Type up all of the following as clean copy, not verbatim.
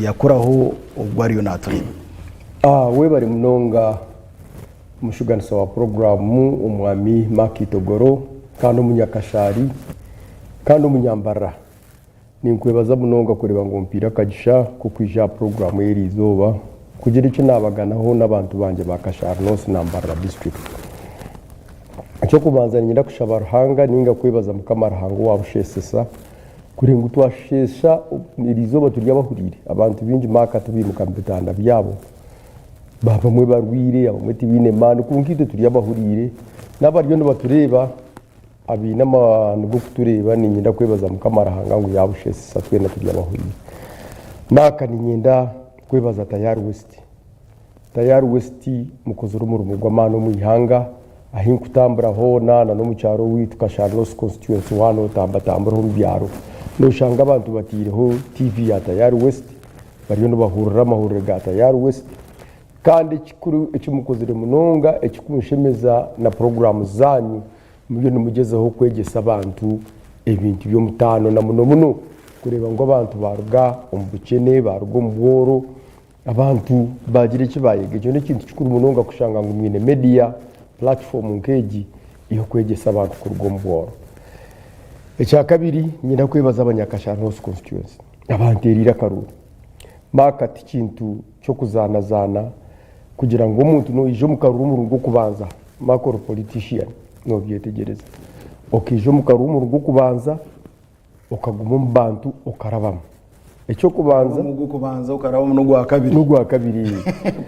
Yakuraho ogu ariyo naatureeba. Webare munonga omushuganisa wa puroguraamu Omwami Mark Itogoro kandi Omunyakashaari kandi Omunyambarara. Ninkwebaza munonga kureeba ngu ompaire akagisha k'okwija aha puroguraamu y'eri izooba kugira eki naabaganaho n'abantu bangye ba Kashari North na Mbarara District. Eky'okubanza niinyenda kushaba Ruhanga ninga kwebaza Mukama Ruhanga owaabusheesesa Kuri ngu twasheesha eri izooba turi abahuriire, abantu baingi maaka tibaimuka mu bitanda byabo, abamwe barwaire, abamwe tibaine maani, kwonka itwe turi abahuriire. N'abariyo nibatureeba abaine amaani g'okutureeba, niinyenda kwebaza Mukama Ruhanga ngu yaabusheesesa twena turi abahuriire. Maaka niinyenda kwebaza Tayari West. Tayari West mukozire omurimo gw'amaani omu ihanga, ahi nkutambura hoona na n'omu kyaro owaitu Kashari North Constituency waaba notambatambura omu byaro noshanga abantu bataireho TV ya Tayari West bariyo nibahurira amahurire ga Tayari West kandi ekikuru eki mukozire munonga ekikunshemeza na puroguraamu zaanyu Muriyo nimugyezaho kwegyesa abantu ebintu by'omutaano na muno muno kureeba ngu abantu baaruga omu bukyene, baaruga omu bworo, abantu baagira eki baayega. Ekyo n'ekintu kikuru munonga kushanga ngu mwine media platform nk'egi ey'okwegyesa abantu kuruga omu bworo. Ekyakabiri, niinyenda kwebaza abanyakashara North Constituency abanteereire akaruuru. Mark ti kintu ky'okuzaanazaana kugira ngu omuntu noija omu karuuru omurundi gw'okubanza. Mark ori politician nobyetegyereza. Okaija omu karuuru omurundi gw'okubanza okaguma omu bantu okarabamu. Eky'okubanza Omu gw'okubanza okarabamu n'ogwakabiri. N'ogwakabiri.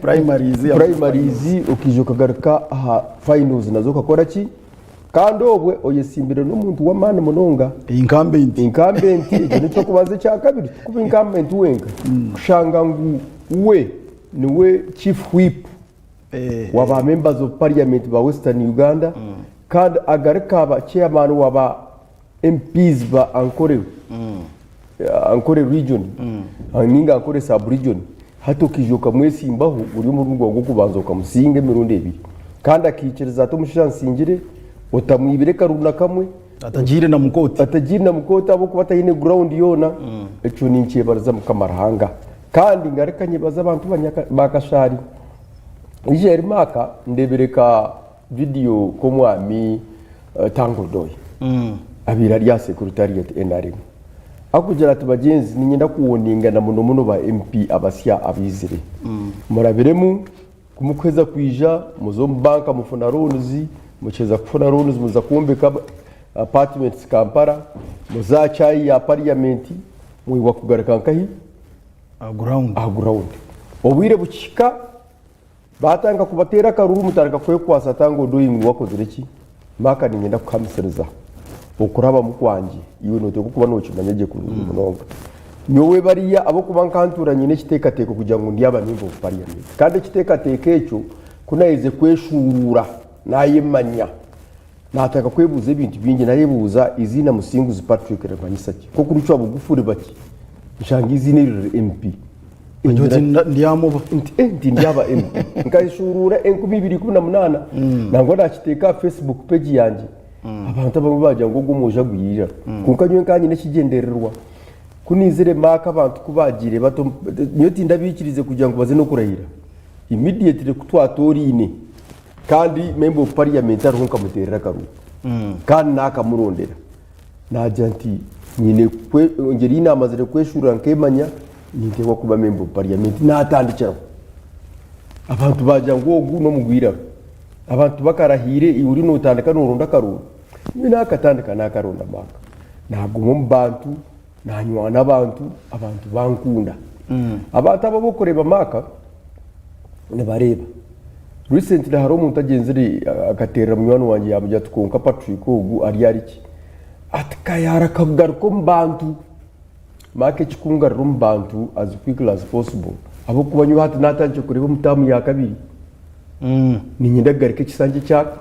Primaries. Primaries okaija okagaruka aha finals nazo okakora ki? Kandi obwe oyesimbire n'omuntu w'amaani munonga. Incumbent. Incumbent ekyo n'eky'okubanza ekyakabiri tikuba incumbent wenka kushanga ngu we niwe chief whip wa ba members of parliament ba Western Uganda kandi agaruka aba chairman wa ba MPs ba Ankole Ankole region ninga Ankole sub region hati okaija okamwesimbaho guri omurundi gwawe gw'okubanza okamusinga emirundi ebiri kandi akaikiriza ati omushaija ansingire otamwibire karuru na kamwe Atagiire na mu kooti. Atagiire na mu kooti ahabw'okuba taine ground yoona. Ekyo ninkyebariza Mukama Ruhanga. Kandi ngaruka nyebaza abantu ba Kashari. Israel Mark ndebire ka video k'omwami Tanga Odoi abaire ari aha secretariat NRM arikugira ati bagyenzi niinyenda kuwoninga na muno muno ba MP abasya abaizire. Murabiremu Ku mukuheza kwija muza omu banka mufuna loans, mukiheza kufuna loans muza kwombeka apartments Kampala, muza aha chai ya parliament, mwebwa kugaruka nkahi? Aha ground. Aha ground. Obwire bukihika batandika kubateera akaruru mutandika kwekwasa Tanga Odoi ngu wakozire ki? Mark niinyenda kukuhamisiriza okurabamu kwangye iwe nooteekwa kuba nookimanya gye kurungi munonga. Nyowe bariya ahabw'okuba nkantuura nyine ekiteekateeko kugira ngu ndyaba nimba omu parliament kandi ekiteekateeko ekyo ku naaherize kweshuuruura naayemanya naatandika kwebuuza ebintu bingi naayebuuza eiziina Musinguzi Patrick ririmanyisa ki? Nk'oku ricwa bugufu riba ki? Nshanga eiziina eryo riri MP. Ogira oti ndyamuba. Nti eh nti ndyaba MP. Nkayeshuuruura 2018 nangwa naakiteeka aha Facebook page yangye. Abantu abamwe baagira ngu ogu omwojo agwire eiraro. Kwonka nyowe nkaba nyine ekigyendererwa. Ku naizire Mark abantu ku baagiire bato, nyowe tindabaikiriize kugira ngu baze n'okurahira. Immediately ku twatooraine kandi member of parliament ariho nkamuteerera akaruuru kandi naakamurondera. Naagira nti nyine kwe ngyeri ei naamazire kweshuurura nkeemanya ninteekwa kuba member of parliament naatandikiraho. Abantu baagira ngu ogu n'omugwiraro. Abantu bakarahiire iwe oriyo nootandika nooronda akaruuru. Nyowe naakatandika naakaronda Mark. Naaguma omu bantu, naanywana abantu, abantu bankunda. Abantu abo abu orikureeba Mark nibareeba. Recently hariho omuntu agyenzire akateerera munywani wangye yaamugira ati kwonka Patrick ogu ari ari ki? Ati ka yaarakakugaruka omu bantu. Mark ekikungarura omu bantu as quickly as possible ahabw'okuba nyowe hati naatandikire kureeba omu taamu ya kabiri niinyenda kugaruka ekisanja ekyaka.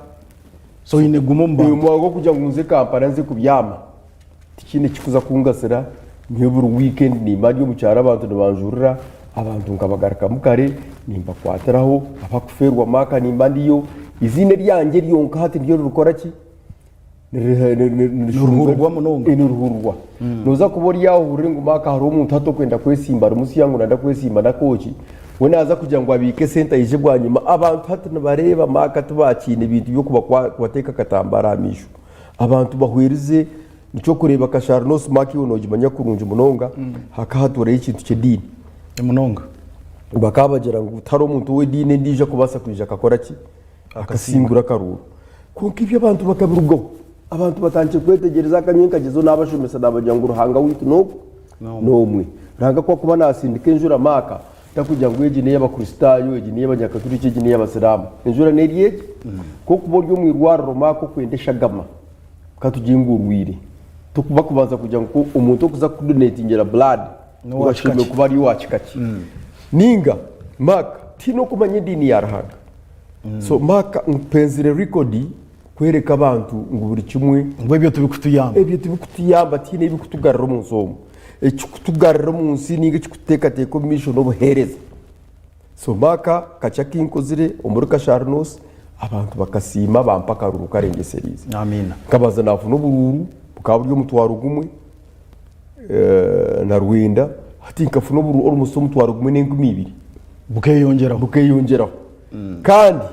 So oine kuguma omu bantu. Omu ahabw'okugira ngu nze Kampala nze kubyama tikiine ekikuza kungasira, nyowe buri weekend nimba ndi omu kyaro abantu nibanjurira, abantu nkabagarukamu kare nimbakwatiraho, abakufeerwa Mark nimba ndiyo, eiziina eryangye ryonka hati niryo ririkukora ki? Niruhururwa munonga. Niruhururwa. Nooza kuba ori aho ohurire ngu maaka hariho omuntu hati orikwenda kwesimba ari musya ngu nayenda kwesimba n'akooki, we naaza kugira ngu abiike esente aije bwanyima. Abantu hati nibareeba maaka tibaakiine bintu by'okubateeka akatambaara aha maisho. Abantu bahwerize nikyo orikureeba Kashari North maaka iwe noogimanya kurungi munonga, hakahatuurayo ekintu ky'ediini. Munonga. Bakaba bagira ngu tihariho omuntu ow'ediini endiijo arikubaasa kwija akakora ki? Akasingura akaruuru. Kwonka ebyo abantu bakabirugaho. Abantu batandikire kwetegyereza akanywe nkagyezaho naabashomesa naabagira ngu Ruhanga waitu n'ogu? N'omwe. Ruhanga ku arikuba naasindika enjura maaka, takugira ngu egi n'ey'Abakristaayo, egi n'ey'Abanyakaturiki, egi n'ey'Abasiraamu. Enjura n'eri egi. Ku orikuba ori omu irwariro maaka okwenda eshagama, ka tugire ngu orwaire, tokuba kubanza kugira ngu omuntu orikuza kukudonetingira blood ngu ashemereire kuba ari owa kika ki. Nainga maaka tihaine orikumanya ediini ya Ruhanga. So Mark mpenzire record kwereka abantu ngu buri kimwe. Ngu ebyo tibikutuyamba. Ebyo tibikutuyamba tihaine ebikutugarura omu nsi omu. Ekikutugarura omu nsi ninga ekikututeekateeka omu maisho n'obuheereza. So Mark kakye aku nkozire omuri Kashari North abantu bakasiima bampa akaruuru karengyesereize. Amiina. Nkabanza nafuna oburuuru bukaba buri omutwaro gumwe na rwenda hati nkafuna oburuuru almost omutwaro gumwe n'enkumi ibiri. Bukeyongyeraho. Bukeyongyeraho. Kandi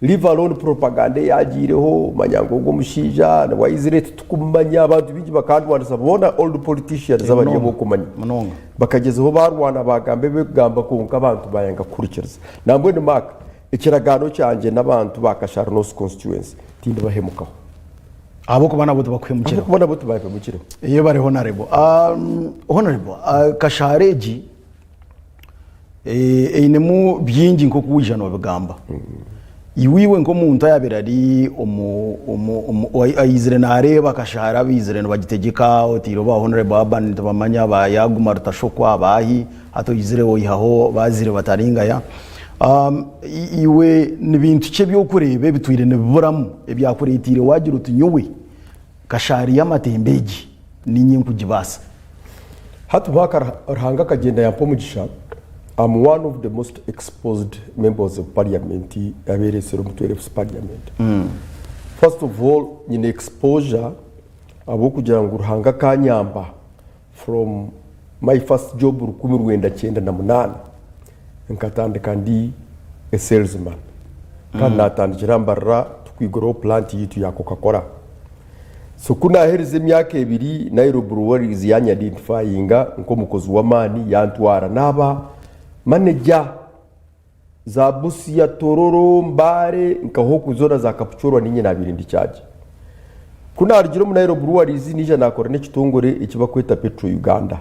leave alone propaganda eyagiireho manya ngu ogu omushaija niwe aizire titukumumanya abantu baingi bakandwanisa boona old politicians abari ab'okumanya. Munonga. Bakagyezaho barwana bagamba ebirikugamba kwonka abantu bayanga kuhurikiriza. Nambwenu Mark, ekiragaano kyangye n'abantu ba Kashari North constituency tindibahemukaho. Ahabw'okuba nabo tibakuhemukireho. Ahabw'okuba nabo tibahemukireho. Yebare Honourable. Honourable, Kashari egi Einemu bingi nk'oku waija noobigamba. Iwe iwe nk'omuntu ayaabaire ari omu omu omu aizire naareeba akashaara abaizire nibagitegyeka otaireho ba Honourable Urban nitubamanya, ba Yaguma Rutashokwa, baahi, hati oizire oihaho baaziire bataringaya. Iwe ni bintu ki ebi orikureeba ebitwire nibiburamu ebyakureeteire waagira oti nyowe kashaari y'amatemba egi Niinye nkugibaasa. Hati mpaka Ruhanga akagyenda yampa omugisha, am one of the most exposed members of parliament aberesire omu 12th parliament. First of all nyine exposure ahabw'okugira ngu Ruhanga akanyamba from my first job 1998 nkatandika ndi a salesman kandi natandikira Mbarara tukwiguraho plant yaitu ya coca cola. So ku naaherize emyaka ebiri, Nile Breweries yaanyadentifayinga nk'omukozi w'amaani yantwara naaba maneja. Za Busia, Tororo, Mbale nka hooku zoona za Kapchorwa niinye naabaire ndi charge. Ku naarugire omu Nile Breweries naija naakora n'ekitongore eki barikweta Petro Uganda.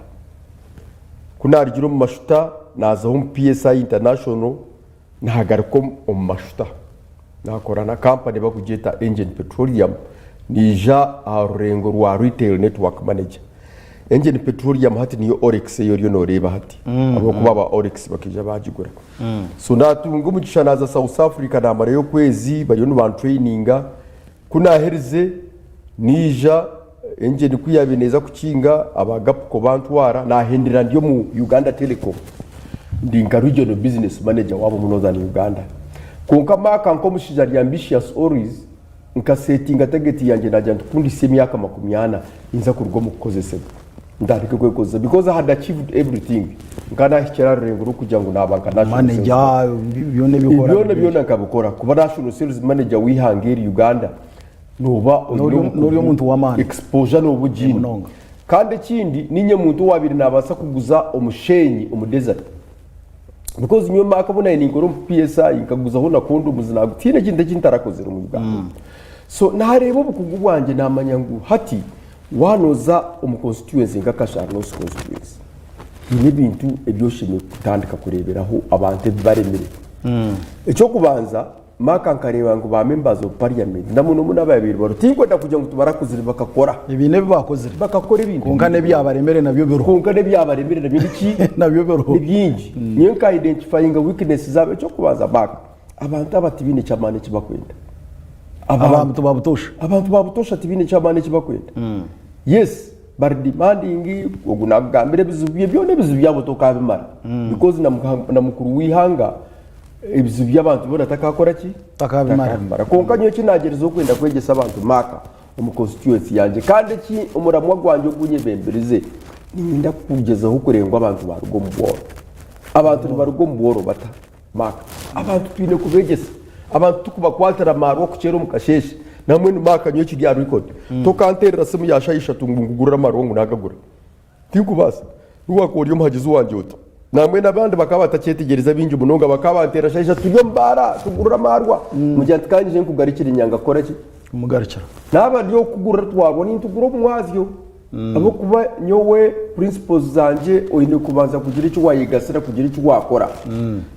Ku naarugire omu mashuta naazaho omu PSI International Naagaruka omu mashuta, naakora na kampani barikugyeta Engen Petroleum, naija aha rurengo rwa Retail Network Manager. Engen Petroleum hati niyo Oryx ei oriyo nooreeba hati, ahabw'okuba aba Oryx bakaija baagigura. So naatunga omugisha naaza South Africa naamarayo okwezi bariyo nibantureyininga, ku naaherize naija Engen ku yaabaire neeza kukinga aba Gapco bantwara naahendera ndi omu Uganda Telecom ndi nka regional business manager waabo omu Northern Uganda. Kwonka Mark nk'omushaija ari ambitious always, nkasetinga target yangye naagira nti ku ndihitsya emyaka 40 ninza kuruga omu kukozesebwa ntandike kwekozesa because I had achieved everything. Nkaba naahikire aha rurengo rw'okugira ngu naaba nka national sales Manager, byona ebi okora Byona byona nkabikora. Kuba national sales manager w'eihanga eri Uganda Nooba oine N'ori obukugu, n'ori omuntu w'amaani. exposure nooba ogiine. Munonga. Kandi ekindi, niinye muntu owaabaire naabaasa kuguza omusheenyi omu desert. Because nyowe Mark obu naabaire ninkora omu PSI, nkaguzaho na condoms, naagu tihaine ekintu eki ntarakozire omu Uganda. So naareeba obukugu bwangye naamanya ngu hati waaba nooza omu constituency nka Kashari North constituency, haine ebintu ebi oshemereire kutandika kureeberaho abantu ebi baremire. Eky'okubanza, Mark nkareeba ngu ba members of parliament na muno muno ababaire bariho tinkwenda kugira ngu tibarakuzire bakakora. Baine ebi bakozire. Bakakora ebintu Kwonka bingi. n'ebyabaremire nabyo biriho. Kwonka n'ebyabaremire nabyo niki? Nabyo biriho. Ni bingi. Nyowe nka identifyinga weakness zaabo. Eky'okubanza Mark, abantu aba tibaine ky'amaani eki bakwenda. Abantu ba butoosha. Abantu ba butoosha tibaine ky'amaani eki bakwenda. Yes, bari demanding, ogu nakugambira ebizibu bye byona ebizibu byabo tokabimara because na mukuru w'eihanga Ebizibu by'abantu boona takaakora ki? Takaabimara. Kwonka nyowe eki naagyerizeho kwenda kwegyesa abantu Mark, omu constituency yangye kandi eki omuramwa gwangye ogu nyebemberize niinyenda kugyezaho kureeba ngu abantu baaruga omu bworo. Abantu nibaruga omu bworo bata? Mark, Abantu twine kubeegyesa. Abantu tikubakwatira amaarwa okukyera omu kasheeshe. Nambwenu Mark nyowe kiri aha record. Tokanteerera simu ya shaaha ishatu ngu nkugurire amaarwa ngu naagagura. Tinkubaasa. N'obu waakuba ori omuhagizi wangye ota. Nambwenu abandi bakaba batakyetegyereza bingi munonga bakaba banteerera shaaha ishatu turi omu baara tugurire amaarwa. Mugira nti ka nyije nkugarukire nyanga kukora ki? Kumugarukira. Naaba ndi ow'okukugurira twarwa nintugura omu mwazyo. Ahabw'okuba nyowe principles zangye oine kubanza kugira eki wayegasira kugira eki wakora.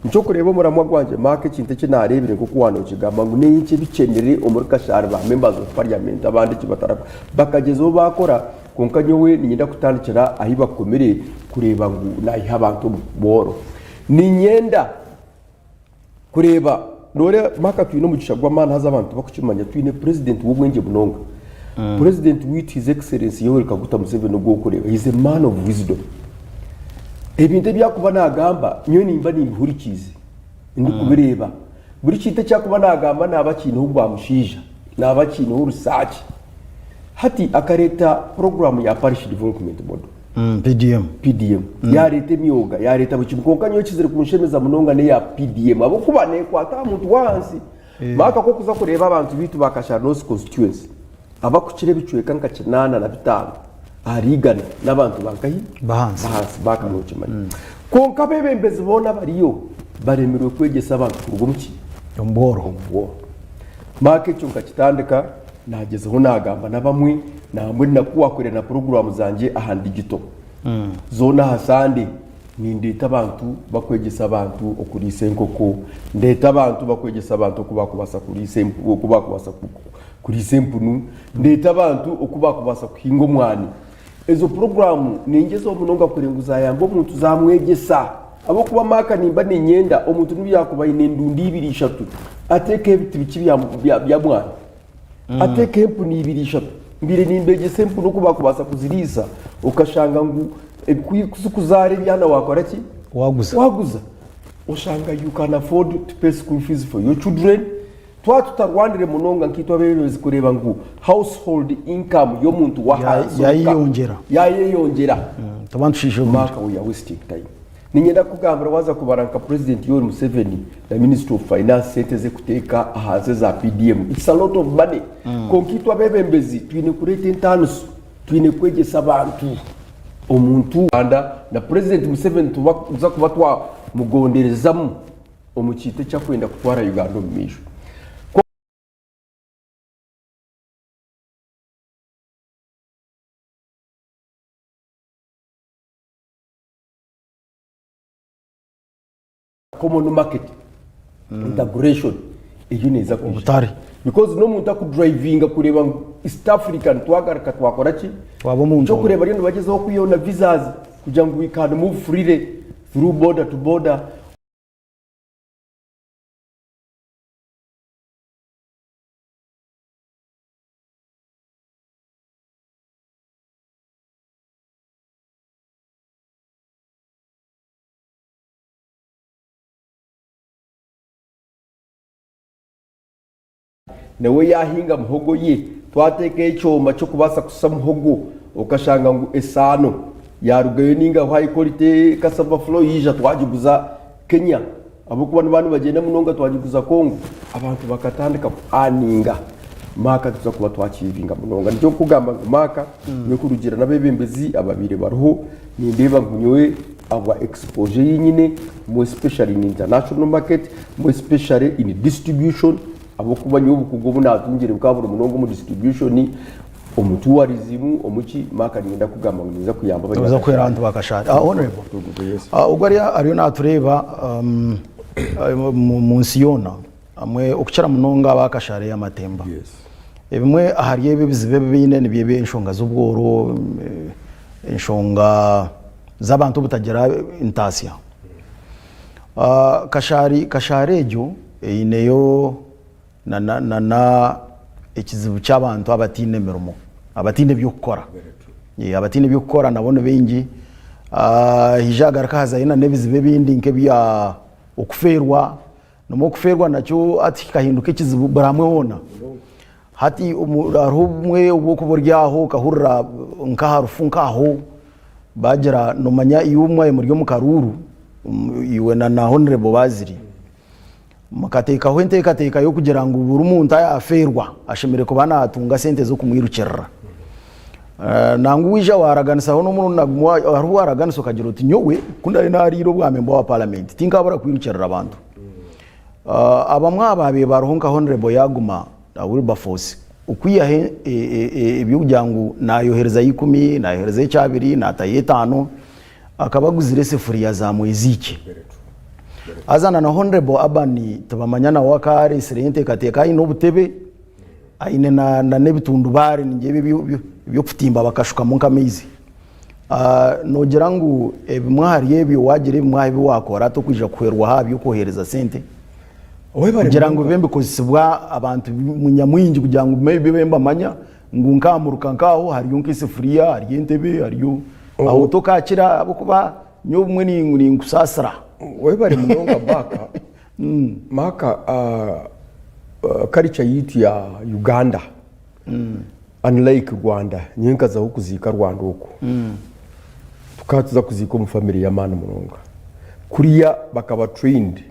Nikyo orikureeba omuramwa gwangye Mark ekintu eki nareebire nk'oku waanokigamba ngu n'enki ebikyenire omuri Kashari ba members of parliament abandi eki batarakora. Bakagyezaho baakora kwonka nyowe niinyenda kutandikira ahi bakomire kureeba ngu naiha abantu omu bworo. Niinyenda. Kureeba noreeba Mark twine omugisha gw'amaani haza abantu tibakukimanya twine president w'obwengye munonga. President waitu his excellency Yoweri Kaguta Museveni ogwo orikureeba he is a man of wisdom. Ebintu ebi arikuba nagamba nyowe nimba nimbihurikiize ndikubireeba. Buri kintu eki arikuba nagamba naaba akiineho ogwa mushaija, naaba akiineho research. Hati akareeta program ya parish development model. PDM. PDM yareeta emyoga yareeta buri kimwe kwonka nyowe ekizire kunshemeza munonga neya PDM ahabw'okuba nekwata aha muntu w'ahansi. Mark ku okuza kureeba abantu baitu ba Kashari North constituency abakukira ebicweka nka 85 ahari igana n'abantu ba nkahi? B'ahansi. B'ahansi Mark nokimanya. Kwonka abebembezi boona abariyo baremirwe kwegyesa abantu kuruga omu ki? Omu bworo. Omu bworo. Mark ekyo nkakitandika Naagyezaho naagamba n'abamwe, nambwenu na ku waakureeba na puroguraamu zangye aha ndigito zoona aha Sande, nindeeta abantu bakwegyesa abantu okuriisa enkoko, ndeeta abantu bakwegyesa abantu oku baakubaasa kuriisa empu oku baakubaasa kuriisa empunu, ndeeta abantu oku baakubaasa kuhinga omwani. Ezo puroguraamu ningyezaho munonga kureeba ngu zaayamba omuntu zaamwegyesa. Ahabw'okuba Mark nimba niinyenda omuntu n'obu yaakuba aine endundi ibiri ishatu ateekeho ebiti bikye bya mwani. Ateekeho empunu ibiri ishatu. Mbaire nimbeegyesa empunu oku baakubaasa kuziriisa okashanga ngu ku zikuzaara ebyana waakora ki? Waaguza. Waaguza. Oshanga you can afford to pay school fees for your children. Twaba tutarwanire munonga nkaitwe abeebembezi kureeba ngu household income y'omuntu w'ahansi omuka Yayeyongyera. yayeyongyera, Tuba nitushiisha obwire. Mark we are wasting time. Niinyenda kukugambira waaza kubara nka President Yoweri Museveni na Ministry of Finance sente ez'ekuteeka ahansi eza PDM, it's a lot of money. Kwonka itwe abeebembezi twine kureeta entaaniso, twine kwegyesa abantu. Omuntu. Uganda na President Museveni tuza kuba twamugonderezamu. omu kintu eki arikwenda kutwara Uganda omu maisho. Common market integration eyo neeza kwija. Obutare. Because n'omuntu akudrivinga kureeba ngu East Africa nitwagaruka twakora ki? Twaba omuntu omwe. Ekyokureeba bariyo nibagyezaho kwihaho na visas kugira ngu we can move freely through border to border. Nawe yaahinga muhogo ye, twateekaho ekyoma ky'okubaasa kusa muhogo okashanga ngu esaano yaarugayo nainga high quality cassava flour yaija twagiguza Kenya ahabw'okuba nibaba nibagyenda munonga twagiguza Congo abantu bakatandika ku earninga Mark tuza kuba twakiivinga munonga. Nikyo nkukugamba ngu Mark nyowe kurugiirira n'abeebembezi ababaire bariho nindeeba ngu nyowe ahabwa exposure ei nyine more especially in international market, more especially in distribution ahabw'okuba nyowe obukugu obu naatungire bukaba buri munonga omu distribution, omu tourism, omu ki, Mark niinyenda kugamba ngu ninza kuyamba Noza kuhwera abantu ba Kashari. Ah, honorable. Yes. Ah, ogwo ari ariyo natureeba um, mu mu nsi yoona amwe okukira munonga aba Kashari ey'amatemba. Yes. Ebimwe ahari ebi ebizibu ebi baine nibyo eby'enshonga z'obworo, eh, enshonga z'abantu obutagira entaasya. Kashaari kashaari egyo eineyo na na na na ekizibu ky'abantu abataine mirimo, abataine by'okukora. Abataine by'okukora nabo ni baingi. Haija hagaruka hazayo na n'ebizibu ebindi nk'ebya okufeerwa, nimwo okufeerwa nakyo hati kikahinduka ekizibu buri hamwe hoona. Hati hariho obumwe obu orikuba ori aho okahurira nk'aha rufu nk'aho baagira noomanya iwe mwabaire muri omu karuuru iwe na Honourable Bazire mukateekaho enteekateeka y'okugira ngu buri muntu ayaafeerwa ashemereire kuba naatunga sente z'okumwirukirira. Nangwa waija waaraganisaho n'omurundi na gumwe hariho obu waaraganisa okagira oti nyowe ku ndaabe naariire obwa memba wa paramenti tinkaabura kwirukirira abantu. Abamwe aha baabaire bariho nka Honourable Yaguma na Wilberforce okwihaho eby'okugira ngu naayoherezayo ikumi, naayoherezayo ekyabiri, naatayo etaano, akaba aguzire esefuriya za Mweziikye. Haza na Honourable Urban tibamanya nawe akaba areetsireyo enteekateeka aine obutebe, aine n'ebitundubaare ningira eby'okutimba bakashukamu nk'amaizi. Noogira ngu ebimwe ahari ebyo waagira ebimwe aha ebi waakora tokwija kuhwerwaho aha by'okwohereza sente? Kugira ngu bibe nibikozesibwa abantu nyamwingi kugira ngu maybe babe nibamanya ngu nk'aha muruka nk'aho hariyo nk'esefuriya, hariyo entebe, hariyo aho tokaakira ahabw'okuba nyowe obumwe ninkusaasira. Webare munonga Mark. Mark, culture yaitu ya Uganda Unlike Rwanda, nyowe nkazaho kuziika Rwanda okwo. Tukaba tuza kuziika omu family y'amaani munonga. Kuriya bakaba trained,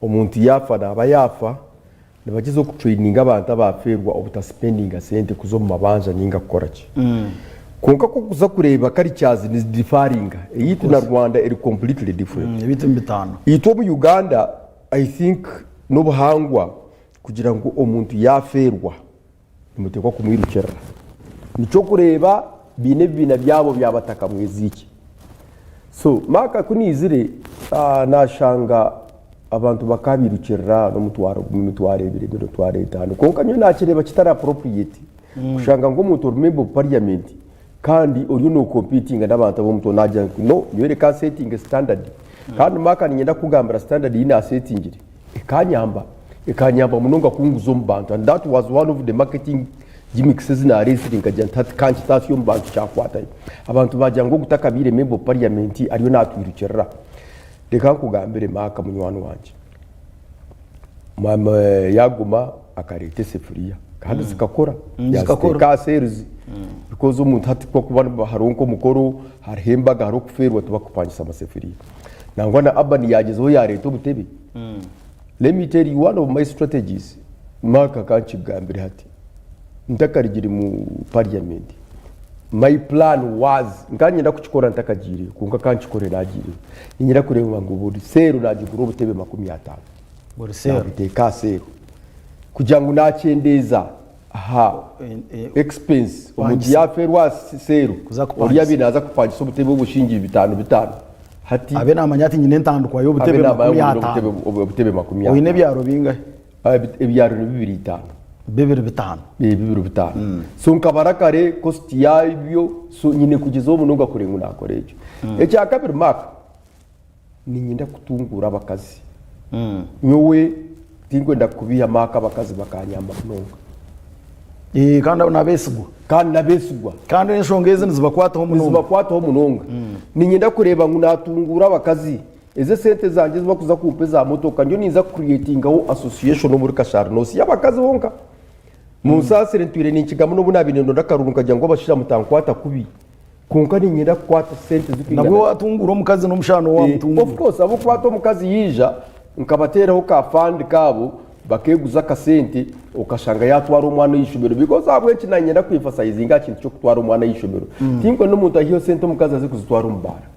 omuntu yaafa naaba yaafa, nibagyezaho ku traininga abantu abaafeerwa obutasipendinga sente kuza omu mabanja ninga kukora ki. Kwonka ku orikuza kureeba cultures nizidifaringa, eyaitu na Rwanda eri completely different. Ebintu nibitaana. Itwe omu Uganda I think n'obuhangwa kugira ngu omuntu yaafeerwa, Nimuteekwa kumwirukirira. Nikyo okureeba baine ebibiina byabo bya bataka mweziikye. So Mark ku naizire nashanga abantu bakaabirukirira n'omutwaro gumwe, emitwaro ebiri, emitwaro etaano. Kwonka nyowe naakireeba kitari appropriate kushanga ngu omuntu ori member of parliament kandi oriyo nokompitinga n'abantu ab'omutwe naagira ngu no nyowe reka nsetinge standard. Kandi Mark niinyenda kukugambira standard ei naasetingire. Ekanyamba, ekanyamba munonga kunguza omu bantu and that was one of the marketing gimmicks ezi nareetsire nkagira nti hati kankitaasye omu bantu kyakwatayo. Abantu baagira ngu ogu takabaire member of parliament ariyo natwirukirira. Reka nkugambire Mark munywani wangye, maama yaguma akareeta esefuriya kandi zikakora, yaziteeka aha sales because omuntu hati ku hakuba hariho nk'omukoro, hariho embaga, hariho okufeerwa tibakupangisa amasefuriya. Nangwa na Urban yagyezaho yareeta obutebe. Let me tell you one of my strategies, Mark kankigambire hati, ntakarigire mu parliament, my plan was, nkaba niinyenda kukikora ntakagiireyo kwonka kankikore nagiireyo, niinyenda kureeba ngu buri seero nagigura obutebe 50. Buri seero? Nabuteeka aha seero kugira ngu nakyendeeza aha expense omuntu yafeerwa aha seero ori abaire naaza kupangisa obutebe obushingi bitano bitano hati abe namanya ati nyine entandikwa y'obutebe 50 obutebe makumi oine ebyaro bingahi? Ebyaro ni bibiri itaano. Bibiri bitaano. Bibiri bitaano. So nkabara kare cost yabyo so nyine kugyezaho munonga kureba ngu nakora ekyo. Ekyakabiri Mark, Niinyenda kutunguura abakazi. Nyowe tinkwenda kubiiha maaka abakazi bakanyamba munonga. Eh, kandi abo n'abeesigwa. Kandi n'abeesigwa. Kandi enshonga ezi nizibakwataho munonga. Nizibakwataho munonga. Niinyenda kureeba ngu naatunguura abakazi. Ezi esente zangye ezi barikuza kumpa eza motoka, nyowe ninza kucreatingaho association omuri Kashari North y'abakazi bonka. Munsaasire ntwire ninkigamba n'obu naabaire nindonda akaruuru nkagira ngu abashaija mutankwata kubi. Kwonka niinyenda kukwata sente zirikwingana. Nabwo watunguura omukazi n'omushana ou wamutunguura. Of course ahabw'okuba hati omukazi yaija nkabateeraho ka fund kaabo bakeeguza akasente okashanga yaatwara omwana aha ishomero because ahabw'enki naanyenda ku emphasizinga aha kintu ky'okutwara omwana aha ishomero tinkwenda omuntu aiheho sente omukazi aze kuzitwara omu baara.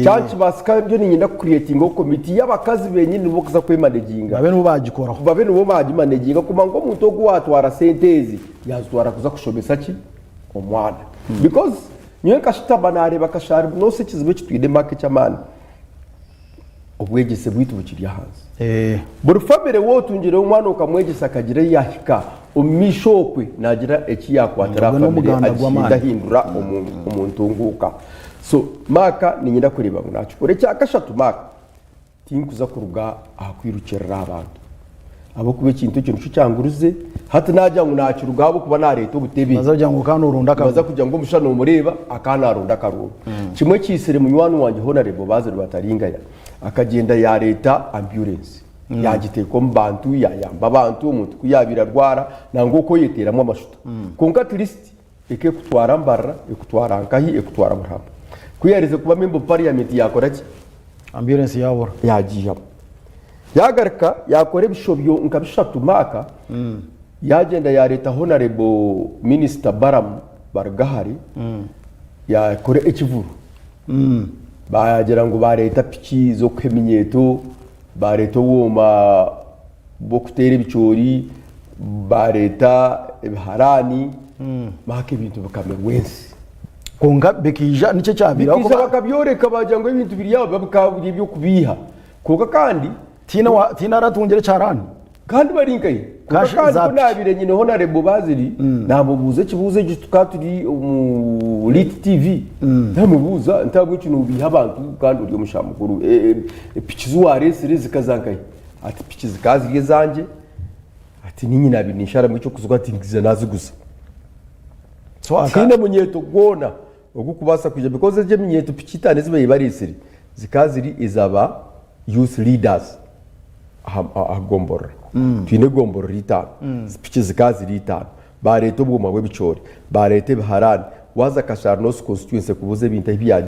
Kyakibaasika ndiyo niinyenda ku creatingaho committee y'abakazi benyini nibo kuza kwemanaginga. Babe nibo baagikoraho. Babe nibo baagimaneginga kumanya ngu omuntu ogu waatwara sente ezi yaazitwara kuza kushomesa ki? omwana because nyowe nkashutama nareeba kashari nosa ekizibu eki twine maka eky'amaani obwegyese bwaitu bukiri ahansi Eh. buri famire waaba otungireyo omwana okamwegyesa akagira ei yahika omu maisho okwe nagira eki yakwatira Ogwe aha famire n'omuganda gw'amaani. agihindahindura omu ntunguuka so maka niinyenda kureeba ngu nakikora ekyakashatu maka Tinkuza kuruga aha kwirukirira abantu ahabw'okuba ekintu ekyo nikyo kyangurize. Hati naagira ngu naakirugaho ahabw'okuba naareeta obutebe. Baza kugira ngu okaba nooronda akaruuru. Baza kugira ngu omushaija noomureeba akaba naaronda akaruuru. Kimwe kiitsire munywani wangye Honarebo Basil Bataringaya akagyenda yaareeta ambyurensi. Yaagiteeka omu bantu, yaayamba abantu, omuntu ku yaabaire arwara, nangwa okweyeteeramu amashuta. Kwonka at least ekekutwara Mbarara, ekutwara nkahi, ekutwara buri hamwe. Ku yaaherize kuba member of parliament yaakora ki? Ambulance yaabura. Yaagiihamu. Yaagaruka yaakora ebishobyo nka bishatu Mark, yaagyenda yaareeta Honourable Minister Balaam Barugahare, yaakora ekivuru. Baagira ngu baareeta piki z'okuha eminyeeto, baareeta obwoma bw'okuteera ebicoori, baareeta ebiharaani, Mark ebintu bikamerwa ensi. Kwonka bikaija niki ekyabaire Bikaija bakabyoreka baagira ngu ebintu biri aho bikaba biri eby'okubeiha. Kwonka kandi. Tihaine aratungire ekiharani? Kandi bari nkahi? Kwonka kandi ku naabaire nyine Honarebo Bazili, naamubuuza ekibuuzo ekyo tukaba turi omu Lit TV, naamubuuza nti ahabw'enki noobeiha abantu kandi ori omushaija mukuru? Piki zi waareetsire zikaza nkahi? Ati piki zikaba ziri ezangye, ati niinye naabaire ninsharamu eky'okuzigura ati nkaija naaziguza. Tihaine munyeeto gwona ogurikubaasa kwija because egyo eminyeeto piki itaano ezi baabaire bareetsire zikaba ziri eza ba youth leaders aha gomborora. Twine egomborora itaano, piki zikaba ziri itaano. Baareeta obwoma bw'ebicoori, baareeta ebiharaani, waaza Kashaari North constituency kubuuza ebintu ahu byagiire.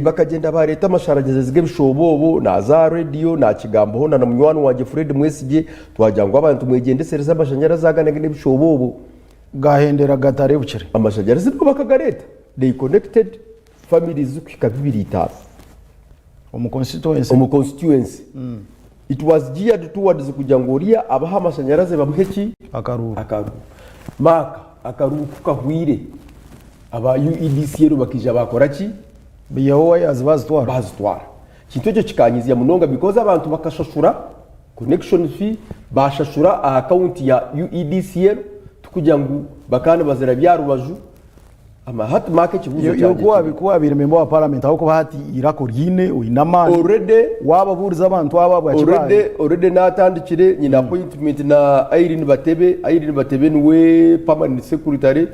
Bakagyenda baareeta amashanyarazi g'ebishoobo naaza aha rediyo naakigambaho na munywani wangye Fred Mwesigye twagira ngu abantu mwegyendesereze amashanyarazi aga n'ebishoobo. Gaahendera gatareebukire. Amashanyarazi nigo bakagareeta. They connected families kuhika 25. Omu constituency. Omu constituency. It was geared towards kugira ngu oriya abahe amashanyarazi bamuhe ki? Akaruuru. Akaruuru. Mark, akaruuru ku kahwire, aba UEDCL bakaija baakora ki? Baihaho wires baazitwara. Baazitwara. Ekintu ekyo kikanyizya munonga because abantu bakashashura connection fee, baashashura aha account ya UEDCL tikugira ngu bakaba nibazirabya aha rubaju. Hati Mark ekibuuzo kyangye kiri. Ku wabaire memba wa parliament ahabw'okuba hati eiraka oryine, oine amaani, Already wababuuriza abantu aba bwaki Already already natandikire nyine appointment na Irene Batebe, Irene Batebe niwe permanent secretary.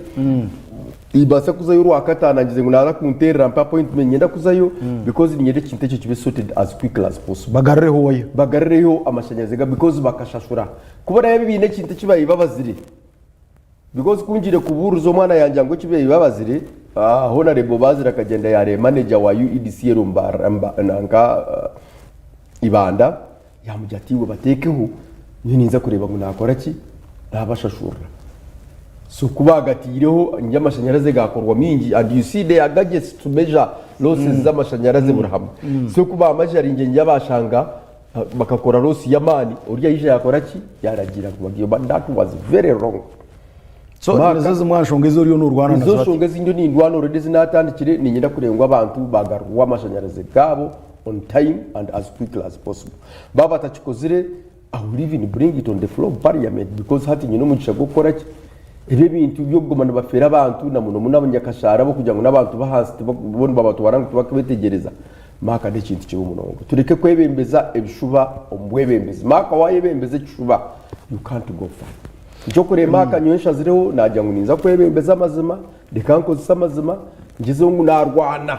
Nimbaasa kuzayo orwakataano angize ngu naaza kunteerera ampe appointment niinyenda kuzayo because niinyenda ekintu ekyo kibe sorted as quickly as possible. Bagarureho waya. Bagarureyo amashanyarazi because bakashashura. Ku baraabe baine ekintu eki baabaire babazire. Because ku ngiire kubuuriza omwana yangira ngu eki babazire, Honarebo Bazire akagyenda yareeba manager wa UEDCL nanka Ibanda yamugira ati iwe bateekeho nyowe ninza kureeba ngu nakora ki nabashashurira. So ku bagateireho ngi amashanyarazi gakorwa mingi and you see there are gadgets to measure losses z'amashanyarazi buri hamwe. So ku bamajaringe ngi bashanga Bakakora loss y'amaani, oriya yaija yakora ki? Yaragiira ngu bagiye but that was very wrong. So Mark, nizo zimwe aha nshonga ezi oriyo norwana Nizo nazo hati. nshonga ezi ndiyo nindwana already ezi natandikire, niinyenda kureeba ngu abantu bagarurwa amashanyarazi gaabo on time and as quickly as possible. Baaba batakikozire, I will even bring it on the floor of parliament because hati nyine omugisha gw'okukora ki? Ebi ebintu by'okuguma nibafeera abantu na muno muno abanyakashaara bo kugira ngu n'abantu b'ahansi bo nibabatwara ngu tibakubetegyereza. Mark n'ekintu kibi munonga. Tureke kwebembeza ebishuba omu bwebembezi. Mark wayebembeza ekishuba you can't go far. Nikyo kureba Mark nyowe nshazireho nagira ngu ninza kwebembeza amazima, reka nkozese amazima, ngyezeho ngu narwana.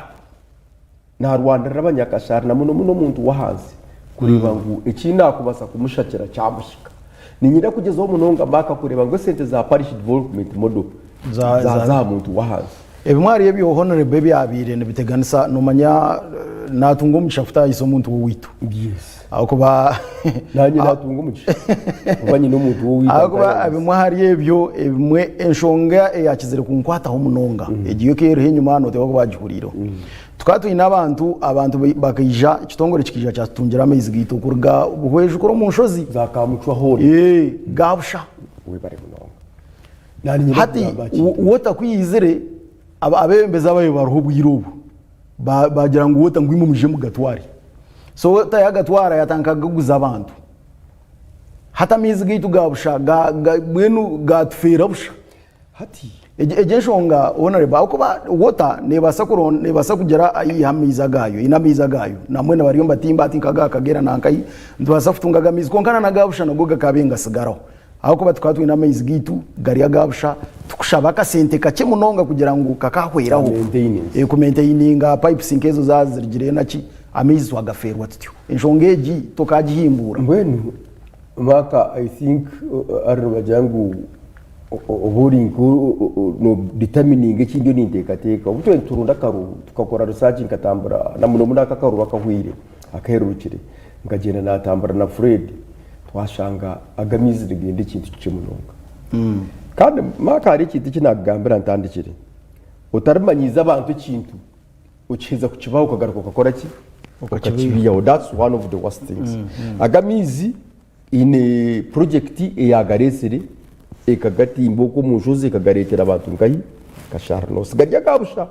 Narwanirira abanyakashaari na muno muno omuntu w'ahansi kureeba ngu eki nakubasa kumushakira kyamuhika. Niinyenda kugyezaho munonga Mark kureeba ngu esente za parish development model zaaza aha muntu w'ahansi. Ebimwe ahari ebyo Honourable ebyabaire nibiteganisa nomanya natunga omugisha kutahisa omuntu w'owaitu Yes. ahakuba Nanye natunga omugisha kuba nyine omuntu w'owaitu ahakuba antahisa. ebimwe ahari ebyo ebimwe enshonga eyakizire kunkwataho munonga egyo yo eriho enyima noteekwa kuba wagihuriireho. Tukaba twine abantu abantu bakaija ekitongore kikaija kyatutungira amaizi gaitu okuruga Buhweju kuri omu nshozi Za Kamucwa hoona. Ga busha. Webare munonga. Hati water ku yaizire, abeebembezi ababaire bariho obwire obwo baagira ngu water ngu imwe mwije mugatware. So water yaagatwara yaatandika kugaguza abantu. Hati amaizi gaitu ga busha mbwenu gaatufeera busha. Egyo enshonga honourable ahabw'okuba water neebaasa kugira ahu eiha amaizi agaayo, eine amaizi agaayo. Nambwenu bariyo nibatimba hati nka aga Kagera na nkahi, nitubaasa kutunga ago amaizi kwonka na n'aga busha nago gakaabaire nigatsigaraho. Ahabw'okuba tukaba twine amaizi gaitu gari aga busha, tukushaba akasente kakye munonga kugira ngu kakahweraho Maintenance. Eh, kumaintaininga pipes nk'ezo zaaba zirugire naki, amaizi twagafeerwa tutyo. Enshonga egi tokagihimbuura. Mbwenu Mark I think hariho nibagira ngu oba ori nka no determininga eki ndiyo ninteekateeka. Obu twaba nituronda akaruuru tukakora research nkatambura na muno muno aka akaruuru akahweire akahererukire, nkagyenda natambura na Fred. Twashanga aga amaizi nigenda ekintu kikye munonga. Kandi Mark hariho ekintu eki nakugambira ntandikire, otarimanyiiza abantu ekintu okiheza kukibaha okagaruka okakora ki? Okakibihaho. That's one of the worst things. Aga amaizi haine project eyagareetsire ekagatimba okwo omu nshozi ekagareetera abantu nkahi? Kashari North. Gari aga busha.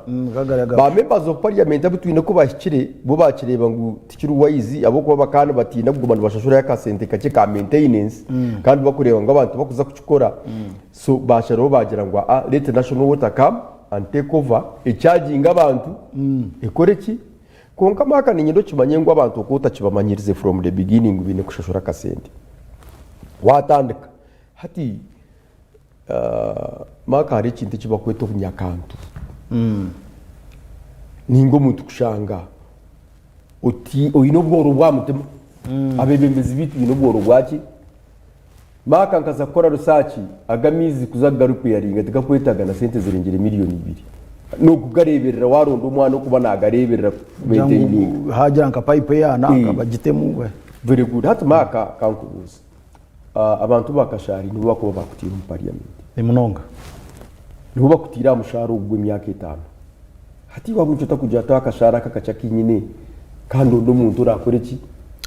Ba members of parliament abu twine ku bahikire bo bakireeba ngu tikiri wise ahabw'okuba bakaba nibatiina kuguma nibashashurayo akasente kakye ka maintenance kandi bakureeba ngu abantu bakuza kukikora so basharaho bagira ngu aa let national water come and take over echaginge abantu ekore ki? Kwonka Mark niinyenda okimanye ngu abantu oku otakibamanyirize from the beginning baine kushashura akasente watandika hati Mark hariho ekintu eki barikweta obunyakantu ninga omuntu kushanga oti oine obworo bw'aha mutima. Abeebembezi baitu baine obworo bwaki? Mark nkaza kukora risaaki aga amaizi kuza kugarupeyaringa tigakwetaaga na sente zirengire miriyoni ibiri. N'okugareeberera waaronda omwana okuba naagareeberera Kugira ngu kumaintaininga. haagira nka payipu eyaananga bagitemu. Very good. Hati Mark kankubuuze. Abantu ba Kashari nibo bakuba bakutiire omu parliament. Ni munonga. Nibo bakutiire aha mushaara ogu gw'emyaka etaano. Hati iwe ahabw'enki otakugira oti akashaara aka kakye aku nyine kandi onde omuntu orakore ki?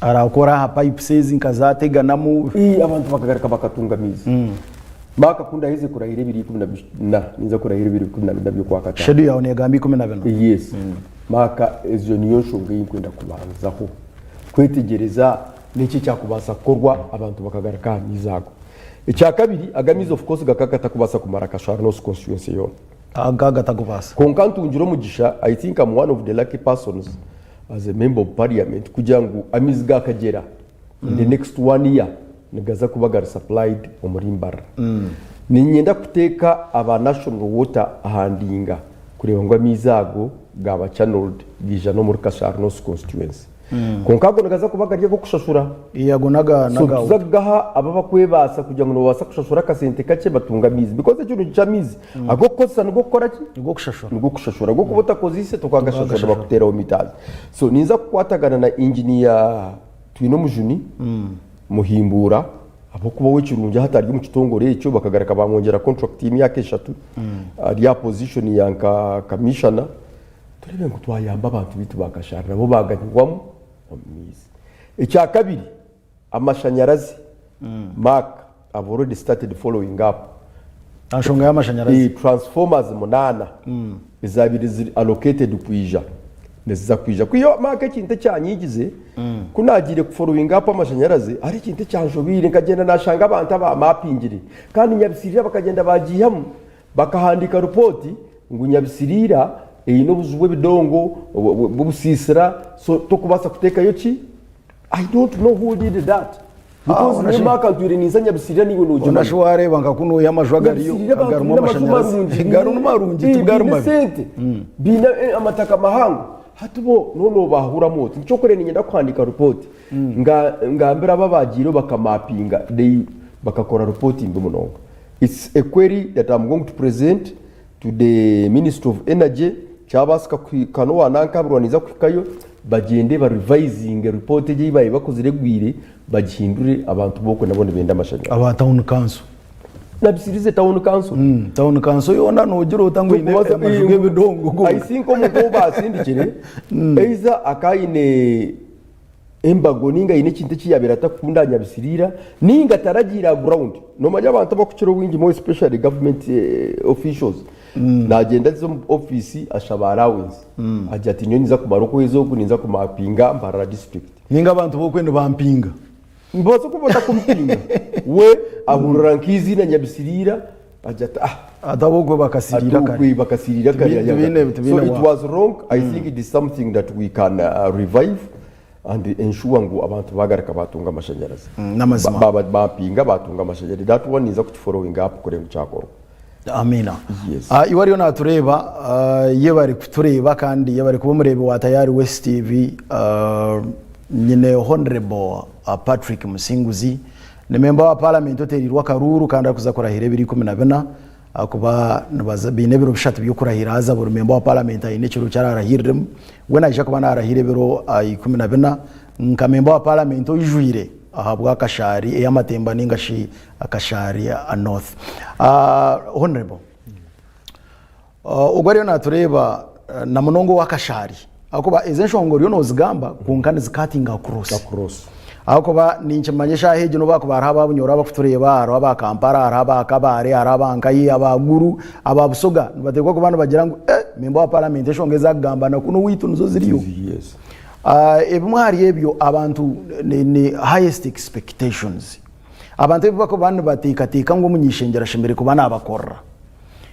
Arakora aha pipes ezi nka zateganamu. Ii, abantu bakagaruka bakatunga amaizi. Mark ku ndaheze kurahira ebiro 14, ninza kurahira ebiro 14 by'okwakataano. Schedule yawe negamba 14. Yes. Mark ezo niyo nshonga ei nkwenda kubanzaho. Kwetegyereza Niki ekyakubaasa kukorwa abantu bakagaruka aha maizi ago? Ekyakabiri, ago amaizi of course gakaba gatakubaasa kumara Kashari North constituency yoona. Aga gatakubaasa. Kwonka ntungire omugisha, I think am one of the lucky persons as a member of parliament kugira ngu amaizi ga Kagyera in the next one year nigaza kuba gari supplied omuri Mbarara. Niinyenda kuteeka aba National Water aha ndinga kureeba ngu amaizi ago gaaba channeled gaija n'omuri Kashari North constituency. Kwonka ago nigaza kuba gari ag'okushashura. Ee, ago n'aga So n'aga nituza water. kugaha abo abakwebaasa kugira ngu nibabaasa kushashura akasente kakye batunge amaizi. Because ekirungi ky'amaizi, ag'okukozesa nigo kukora ki? Nig'okushashura. Nig'okushashura. Ag'okuba otakozeise tokagashashura Tokagashashura. nibakuteeraho meters. So ninza kukwatagana na engineer Twinomujuni, Muhimbuura, ahabw'okuba we ekirungi hati ari omu kitongore ekyo bakagaruka bamwongyera contract y'emyaka eshatu, ari aha position ya nka commissioner. Tureebe ngu twayamba abantu baitu ba Kashari nabo baaganyirwamu omu maizi. Ekyakabiri, amashanyarazi. Mark, I've already started following up. Aha nshonga y'amashanyarazi. Transformers munaana ezaabaire ziri allocated kwija niziza kwija. Kwiha Mark ekintu ekyanyigize, ku naagiire ku following up amashanyarazi, hariho ekintu ekyanshobeire nkagyenda naashanga abantu abaamapingire kandi Nyabisirira bakagyenda baagiihamu Bakahandiika ripooti ngu Nyabisiriira eine obuju bw'ebidongo bw'obusiisira so tokubaasa kuteekayo ki? I don't know who did that because nyowe Mark ntwire ninza Nyabisiriira naiwe Hoona shi noogimanya. waareeba nka kunu oiha amaju agariyo Nyabisiriira abantu agarimu baine amaju amashanyarazi marungi garimu marungi tigari baine mabi. sente baine amataka mahango hati bo noona nobaahuramu oti nikyo orikureeba niinyenda kuhandiika ripooti ngambire abo abaagiireyo bakamapinga they bakakora ripooti mbi munonga. It's a query that I'm going to present to the Ministry of Energy kyabaasika kuhika n'owa Nankabirwa naija kuhikayo bagyende ba revisinge report egyo ei baabaire bakozire egwire bagihindure abantu b'okwe nabo nibenda amashanyarazi. Aba town council. Nabisirize town council. Town council yoona noogira ota ngu eine amaju g'ebidongo gonka. I think omuntu ou baasindikire either akaba aine embago ninga aine ekintu eki yaabaire atakukunda aha Nyabisiriira ninga taragiire aha ground. Noomanya abantu abakukira obwingi more especially government officials naagyenda aza omu ofiisi ashaba allowance agira ati nyowe ninza kumara okwezi oku ninza kumapinga Mbarara district. Ninga abantu b'okwe nibampinga. Nibabaasa kuba batakumupinga we ahurira nk'eiziina Nyabisiriira agira ati ah Ati ab'okwe bakasiriira kare. Ab'okwe bakasiriira kare. Tibaine So tibaine it wa. was wrong I think it is something that we can revive and ensure ngu abantu bagaruka batunga amashanyarazi. N'amazima. Ba- ba- Bampinga batunga amashanyarazi. That one ninza kukifollowing up kureba ngu kyakorwa. Amiina. Yes. Ah, iwe ariyo natureeba ah, yebare kutureeba kandi yebare kuba omureebi wa Tayari West TV. Ah, nyine Honorable ah, Patrick Musinguzi ni memba wa parliament oteereirwe akaruuru kandi arikuza kurahira ebiro 14 ahakuba nibaza baine ebiro bishatu by'okurahira haza buri memba wa parliament aine ekiro eki ararahiriremu. We naija kuba naarahira ebiro 14 nka memba wa parliament oijwire ahabwa Kashari ey'amatemba ninga shi Kashari North. Honorable, ogwo ariyo natureeba na munonga owa Kashari ahakuba ezi enshonga oriyo nozigamba kwonka nizi cutting across. Across. Ahakuba ninkimanya eshaaha egi n'obu hakuba hariho aba Bunyoro abakutureeba, hariho aba Kampala, hariho aba Kabale, hariho aba Nkayi, aba Gulu, aba Busoga nibateekwa kuba nibagira ngu eh memba wa parliament enshonga ezi akugamba na kunu owaitu nizo ziriyo. Yes. Ebimwe ahari ebyo abantu ni, ni highest expectations. Abantu ebi barikuba nibateekateeka ngu omuny'ishengyero ashemereire kuba naabakorera.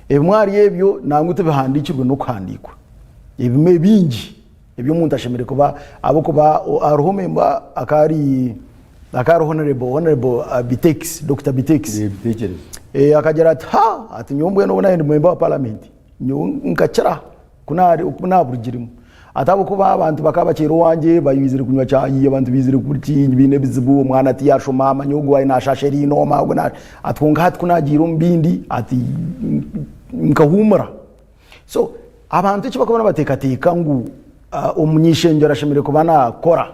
Ebimwe ahari ebyo nangwa tibihandiikirwe n'okuhandiikwa. Ebimwe bingi ebi omuntu ashemereire kuba ahabw'okuba hariho memba akaba ari akaba ari honorable, honorable Bitex, Dokita Bitex. Ebiteekyerezo. Akagira ati ha ati nyowe mbwenu obu naabaire ndi memba wa paramenti nyowe nkakira ku naaburugiremu. Ati ahabw'okuba abantu bakaba bakyeire owangye baizire kunywa chai, abantu baizire kurya baine ebizibu, omwana tiyashoma, manya ogu waaye naashasha eriino, ogu ati kwonka hati ku naagiire omu bindi ati nkahuumura. So abantu eki barikuba nibateekateeka ngu omuny'eishengyero ashemereire kuba naakora,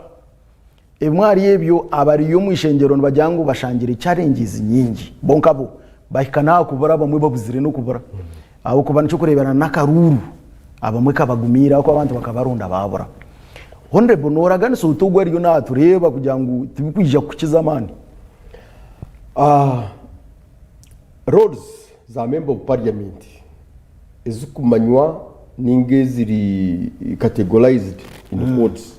Ebimwe ahari ebyo, abari omu ishengyero nibagira ngu bashangire challenges nyingi bo nkabo bahika n'aha kubura abamwe babuzire n'okubura ahabw'okuba nikyokureebera n'akaruuru abamwe kabagumiire ahabw'okuba abantu bakabaronda baabura. Honourable noraganisa ota ogu ariyo natureeba kugira ngu tibikwija kukukiza amaani? Roles za member of parliament ezikumanywa ninga eziri categorized in quotes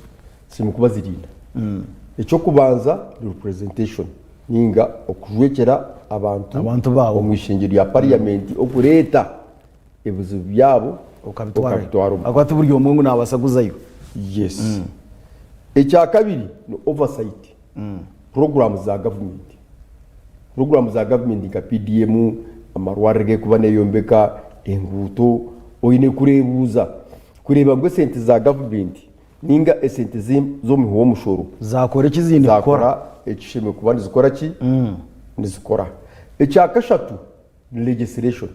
Zirimu kuba ziri ina. Eky'okubanza ni representation ninga okujwekyera abantu Abantu baawe. omu ishengyero rya parliament okureeta ebizibu byabo Okabitwara. okabitwara omu Ahakuba ti buri omwe ngu naabaasa kuzayo. Yes. Ekyakabiri ni oversight. Programmes za government. Programmes za government nka PDM, amarwariro agerikuba neeyombeka, enguuto, oine kureebuuza kureeba ngu esente za government Ninga esente z'omuhi w'omushoro. Zaakora eki ziine kukora. Zaakora ekishemereire kuba nizikora ki? Nizikora. Ekya kashatu ni legislation,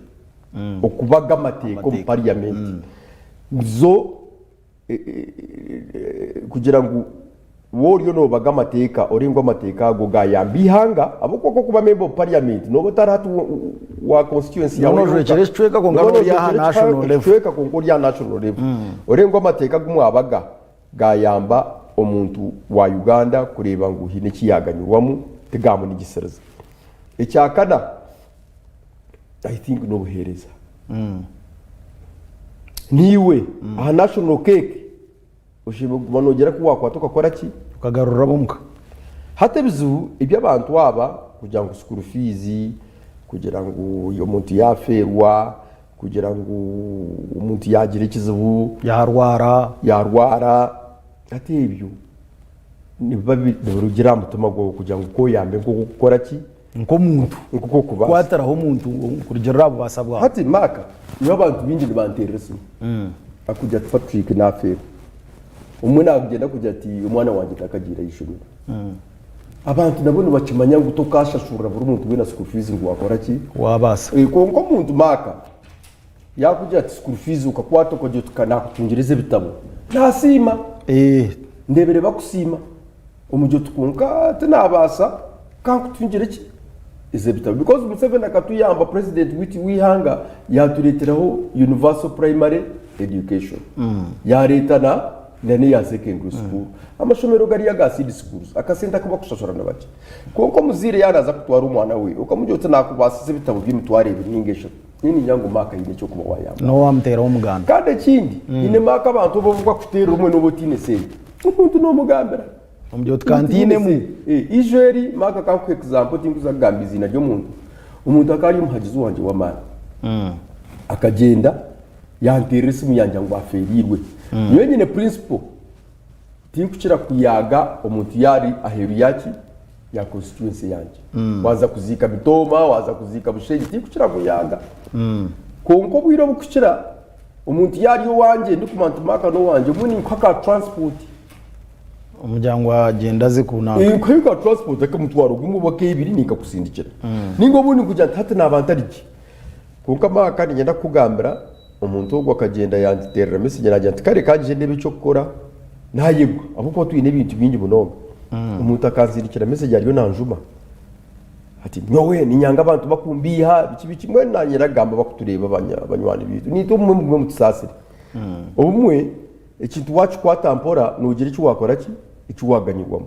okubaga amateeka omu parliament. Zo kugira ngu waaba oriyo noobaga amateeka orebe ngu amateeka ago gaayamba eihanga ahabw'okuba ku orikuba member of parliament nooba otari hati wa constituency yaawe Nooba noojwekyera ekicweka kwonka Nooba ori aha noojwekyera national level. ekicweka kwonka ori aha national level. Orebe ngu amateeka agu mwabaga gaayamba omuntu wa Uganda kureeba ngu haine eki yaaganyurwamu tigamunigisiriza. Ekyakana I think n'obuheereza. Niiwe aha national cake Oshemereire kuguma noogira ku waakwata okakora ki? Okagarura ab'omuka. Hati ebizibu eby'abantu aba kugira ngu school fees, kugira ngu omuntu yaafeerwa, kugira ngu omuntu yaagira ekizibu, Yaarwara. yaarwara, hati ebyo nibiba nibirugira aha mutima gwawe kugira ngu k'oyambe nk'oku orikukora ki? Nk'omuntu. Nk'oku orikubaasa. Kukwatiraho omuntu kurugiirira aha bubaasa bwawe. Hati Mark, nyowe abantu baingi nibanteerera esimu. Akugira ati Patrick nafeerwa. Omwe nagyenda akugira ati omwana wangye takagiire aha ishomero. Abantu nabo nibakimanya ngu tokashashurira buri muntu weena school fees ngu wakora ki? Wabaasa. Kwonka omuntu Mark, Yaakugira ati school fees okakwata okagira oti ka naakutungira ezi ebitabo, naasiima. Eh. Ndeebire bakusiima. Omugira oti kwonka tinaabaasa, ka nkutungire ki? Ezi ebitabo. Because Museveni akatuyamba president waitu w'eihanga yaatureeteraho universal primary education. Yaareeta na na n'eya secondary school. Amashomero gariya aga seed schools, akasente aku bakushashura ni bakye. Kwonka omuzaire yaaba naaza kutwara omwana we, okamugira oti naakubaasiza ebitabo by'emitwaro ebiri nainga eshatu. Nyowe niinya ngu Mark aine eky'okuba waayamba. N'obu wamuteeraho omuganda. Kandi ekindi, haine Mark abantu obu bakuteerera obumwe n'oba otaine sente. Omuntu noomugambira. Omugira oti ka ntiinemu. Ijo eri, Mark ka nkuhe example tinkuza kugamba eiziina ry'omuntu. Omuntu akaba ari omuhagizi wangye w'amaani. Akagyenda yanteerera esimu yangira ngu afeeriirwe. Nyowe nyine principle. Tinkukira kuyaaga omuntu yaari aheeru yaki ya constituency yangye. Waaza kuziika Mitooma, waaza kuziika Bushenyi, tinkukira kuyaaga. Kwonka obwire obukukira omuntu yaari owangye ndikumanya nti Mark n'owangye, obumwe ninkuha ka transport. Omugira ngu agyende aze kunanka. Ninkuha ka transport ak'omutwaro gumwe oba ak'ebiri ninkakusindikira. Ninga obundi nkugira nti hati naaba ntari gye. Kwonka Mark niinyenda kukugambira, omuntu ogwo akagyenda yangiteerera message naagira nti kare ka ngye ndeebe eky'okukora naayebwa ahabw'okuba twine ebintu bingi munonga. Omuntu akanzindikira message ariyo nanjuma ati nyowe niinyanga abantu bakumbiiha biki biki mbwenu naanye ndagamba abakutureeba banywani baitu naitwe obumwe mugume mutusaasire. Obumwe ekintu waakikwata mpora noogira eki waakora ki? Eki waaganyirwamu.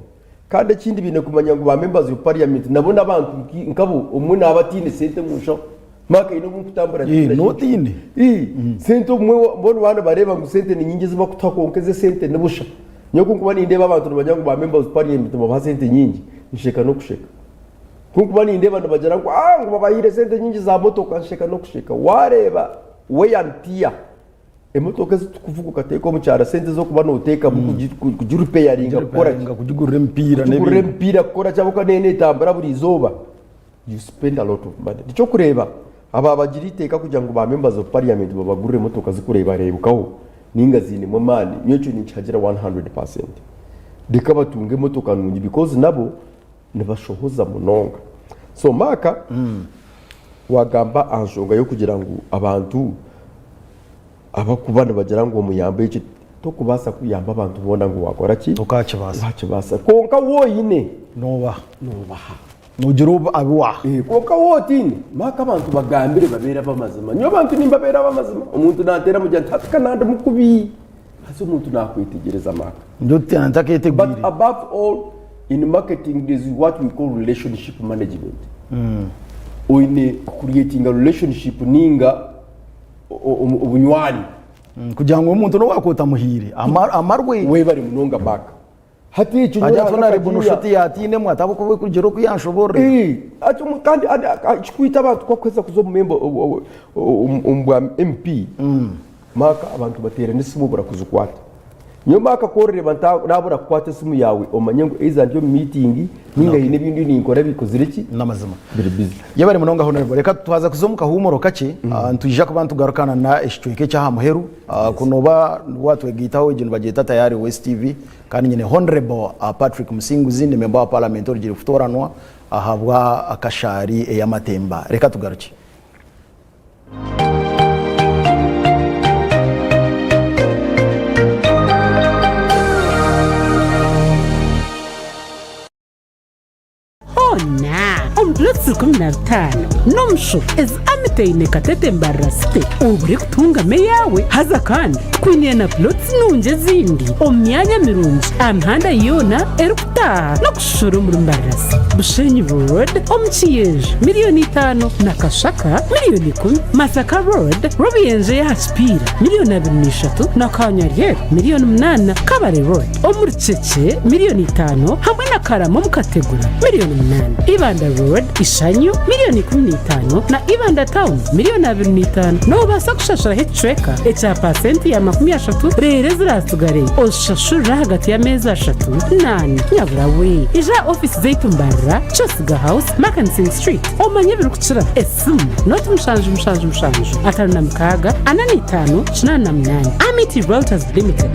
Kandi ekindi baine kumanya ngu ba members of parliament nabo n'abantu nkabo omwe naaba ataine sente omu nshaho. Mark aine obu nkutambura Eh, ntiine n'otaine. Ii, sente obumwe bo nibaba nibareeba ngu sente ni nyingi ezi bakutuha kwonka ezi esente ni busha. Nyowe ku nkuba nindeeba abantu nibagira ngu ba members of parliament nibabaha sente nyingi, nsheka n'okusheka. Ku nkuba nindeeba nibagira ngu aah ngu babahaire sente nyingi za motoka, nsheka n'okusheka. Waareeba wear and tear Emotoka ezi turikuvuga okateeka omu kyaro sente z'okuba nooteekamu kugiripeyaringa kukora ki? Kugigurira emipiira Kugigurira emipiira kukora ki ahabw'okuba neyo neetambura buri izooba. You spend a lot of money. Nikyo orikureeba aba bagira eiteeka kugira ngu ba members of parliament babagurire emotoka zikureebareebukaho nainga ziinemu amaani. Nyowe ekyo ninkihagira 100%. Reka batunge emotoka nungi because nabo nibashohoza munonga. So Mark, waagamba aha nshonga y'okugira ngu abantu abakuba nibagira ngu omuyambe eki, tokubaasa kuyamba abantu boona ngu waakora ki? Tokakibaasa. Waakibaasa. Kwonka waaba oine, Noobaha. noobaha. Noogira obu abu waaha. Kwonka waaba otaine, Mark abantu bagambire babeere ab'amazima. Nyowe abantu nimbabeera ab'amazima. Omuntu nanteera mugira nti hati ka nandi mukubi. Haza omuntu nakwetegyereza Mark. Ndi otuteera But ntaketegwire. above all in marketing there is what we call relationship management. Oine ku creatinga relationship ninga obunywani. Kugira ngu omuntu n'obu wakuba otamuhaire amarwe. Webare munonga Mark. Hati ekyo Agira nyowe ati Ruhanga honorable akakiiha. nshuti yatiinemu ati ahabw'okuba kugira oku yanshoboororera. Ee, ati omu- kandi adi- a- ekikwita abantu ku bakuheza kuza omu member omu bwa MP, Mark abantu bateerana esimu obura kuzikwata. Nyowe Mark ku orireeba nta- naabura kukwata esimu yaawe omanye ngu either ndi omu meeting ninga haine ebi ndiyo ninkora bikozire ki? N'amazima. Biri busy. Yebare munonga Honorable. Reka twaza kuza omu kahuumuro kakye, nitwija kuba nitugarukana na ekicweka eky'aha muheru. Ku nooba watwegaitaho egyo nibagyeta Tayari West TV kandi nyine Honorable Patrick Musinguzi ni memba wa Parliament orugire kutooranwa ahabwa Kashaari ey'amatemba. Reka tugarukye. Hoona omu plots 15 n'omusho ezi Amity Katete Mbarara City obure kutungamu eyaawe. Haza kandi tukwiniire na plots nungi ezindi omu myanya mirungi aha mihanda yoona erikutaaha n'okushushura omuri Mbarara City. Bushenyi Road omu Kiyenje miriyoni itaano na Kashaka miriyoni ikumi, Masaka Road Rwobuyenje ey'aha Kipiira miriyoni 23 na Kanyaryeru miriyoni munaana, Kabale Road omu Rukyekye miriyoni itaano hamwe na Karama omu Kategura miriyoni munaana, Ibanda Road Ishanyu miriyoni 15 na Ibanda Town miriyoni 25. Noobaasa kushashuraho ekicweka ekya paasenti ya 30 reero eziraatsigare ozishashurire ahagati y'ameezi ashatu n'ana. Nyabura we, ija aha ofiisi zaitu Mbarara, Kyosiga House, Mackenzie Street omanye ebirikukiraho. Esimu, noti mushanju mushanju mushanju, 56, 45, 88. Amity Realtors Limited.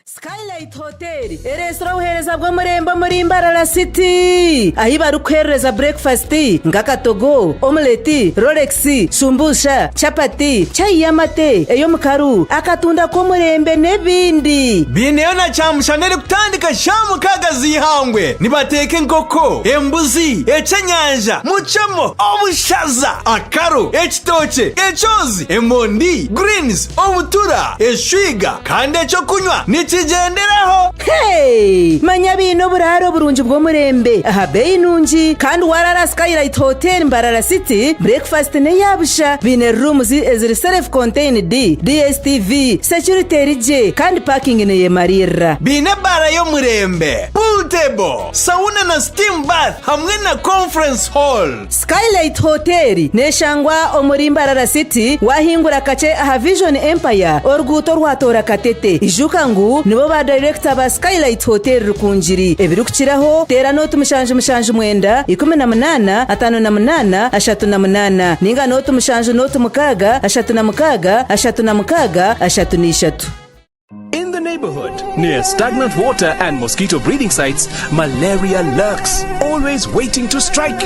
Skylight Hotel. Hotel ereetsire obuheereza bw'omurembe omuri Mbarara City ahi barikuheerereza burekufasiti nk'akatogo, omuleti, rolex, shumbusha, chapati, chai y'amate, ey'omukaru, akatunda k'omurembe n'ebindi. Baineyo na kyamushana erikutandika shaaha mukaaga z'eihangwe. Nibateeka enkoko, embuzi, eky'enyanja, mucemo, obushaza, akaro, ekitookye, ekyozi, emondi, greens, obutura, eshwiga kandi eky'okunywa nikigyenderaho. Hey! Manya baine oburaaro burungi bw'omurembe aha beeyi nungi kandi waaraara Skylight Hotel Mbarara City, breakfast n'eya busha. Baine rooms eziri self contained, DSTV, security eri gye kandi parking neyemariirira. Baine ebaara y'omurembe, pool table, sauna na steam bath hamwe na conference hall. Skylight Hotel neshangwa omuri Mbarara City wahingura kakye aha Vision Empire oruguuto orwatoora Katete. Ijuka ngu nibo ba dayirekita ba Skylight Hotel Rukungiri. Ebirikukiraho teera nooti 779 18 58 38 ninga nooti 7 06 36 33. In the neighborhood, near stagnant water and mosquito breeding sites, malaria lurks, always waiting to strike.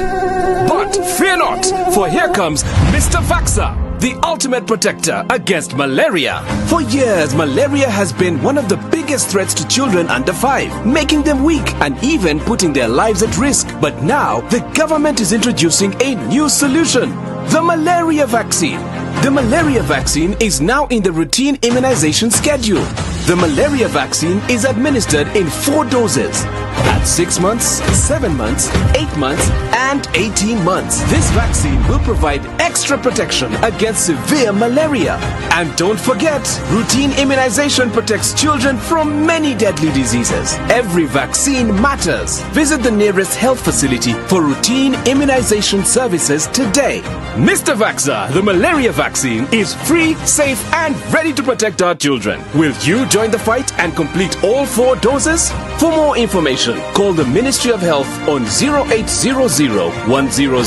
But fear not, for here comes Mr. Vaxa, the ultimate protector against malaria. For years, malaria has been one of the biggest threats to children under 5, making them weak and even putting their lives at risk. But now, the government is introducing a new solution the malaria vaccine. The malaria vaccine is now in the routine immunization schedule. The malaria vaccine is administered in four doses at 6 months, 7 months, 8 months, and 18 months. This vaccine will provide extra protection against severe malaria. And don't forget, routine immunization protects children from many deadly diseases. Every vaccine matters. Visit the nearest health facility for routine immunization services today. Mr. Vaxa, the malaria vaccine, is free, safe, and ready to protect our children. Will you join the fight and complete all four doses? For more information, call the Ministry of Health on 0800 100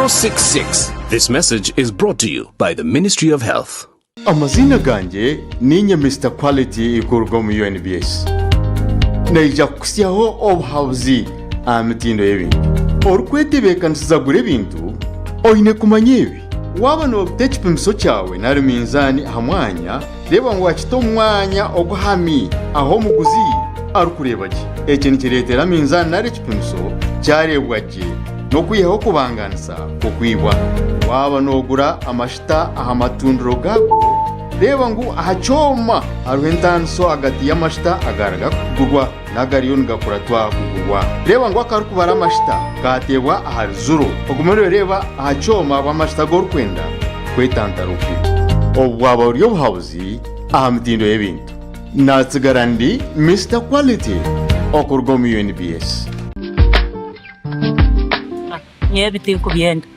066. This message is brought to you by the Ministry of Health. Amaziina gangye niinye Mister Quality kuruga omu UNBS. Naija kukutsyaho obuhabuzi aha mitindo y'ebintu. Orikwetebeekanisiza kugura ebintu, oine kumanya ebi. Waaba noobita ekipimiso kyawe nari minzaani aha mwanya, reeba ngu waakita omu mwanya oguhami ahu omuguzi arikureeba gye. Eki nikireetera minzaani nari ekipimiso kyareebwa gye n'okwihaho okubangaanisa kw'okwibwa. Waaba noogura amashita aha matundiro gaago, reeba ngu aha kyoma hariho entaaniso ahagati y'amashita agaraga kugurwa n'agariyo nigakuratwa kugurwa. Reeba ngu akarikubara amashita kaateebwa ahari zuro. Ogume nooreeba aha kyoma bw'amashita agu orikwenda kwetantara okwibwa. Obu bwaba buri obuhabuzi aha mitindo y'ebintu. Naatsigara ndi Mister Quality okuruga omu UNBS. Nyowe ebi tinkubyenda.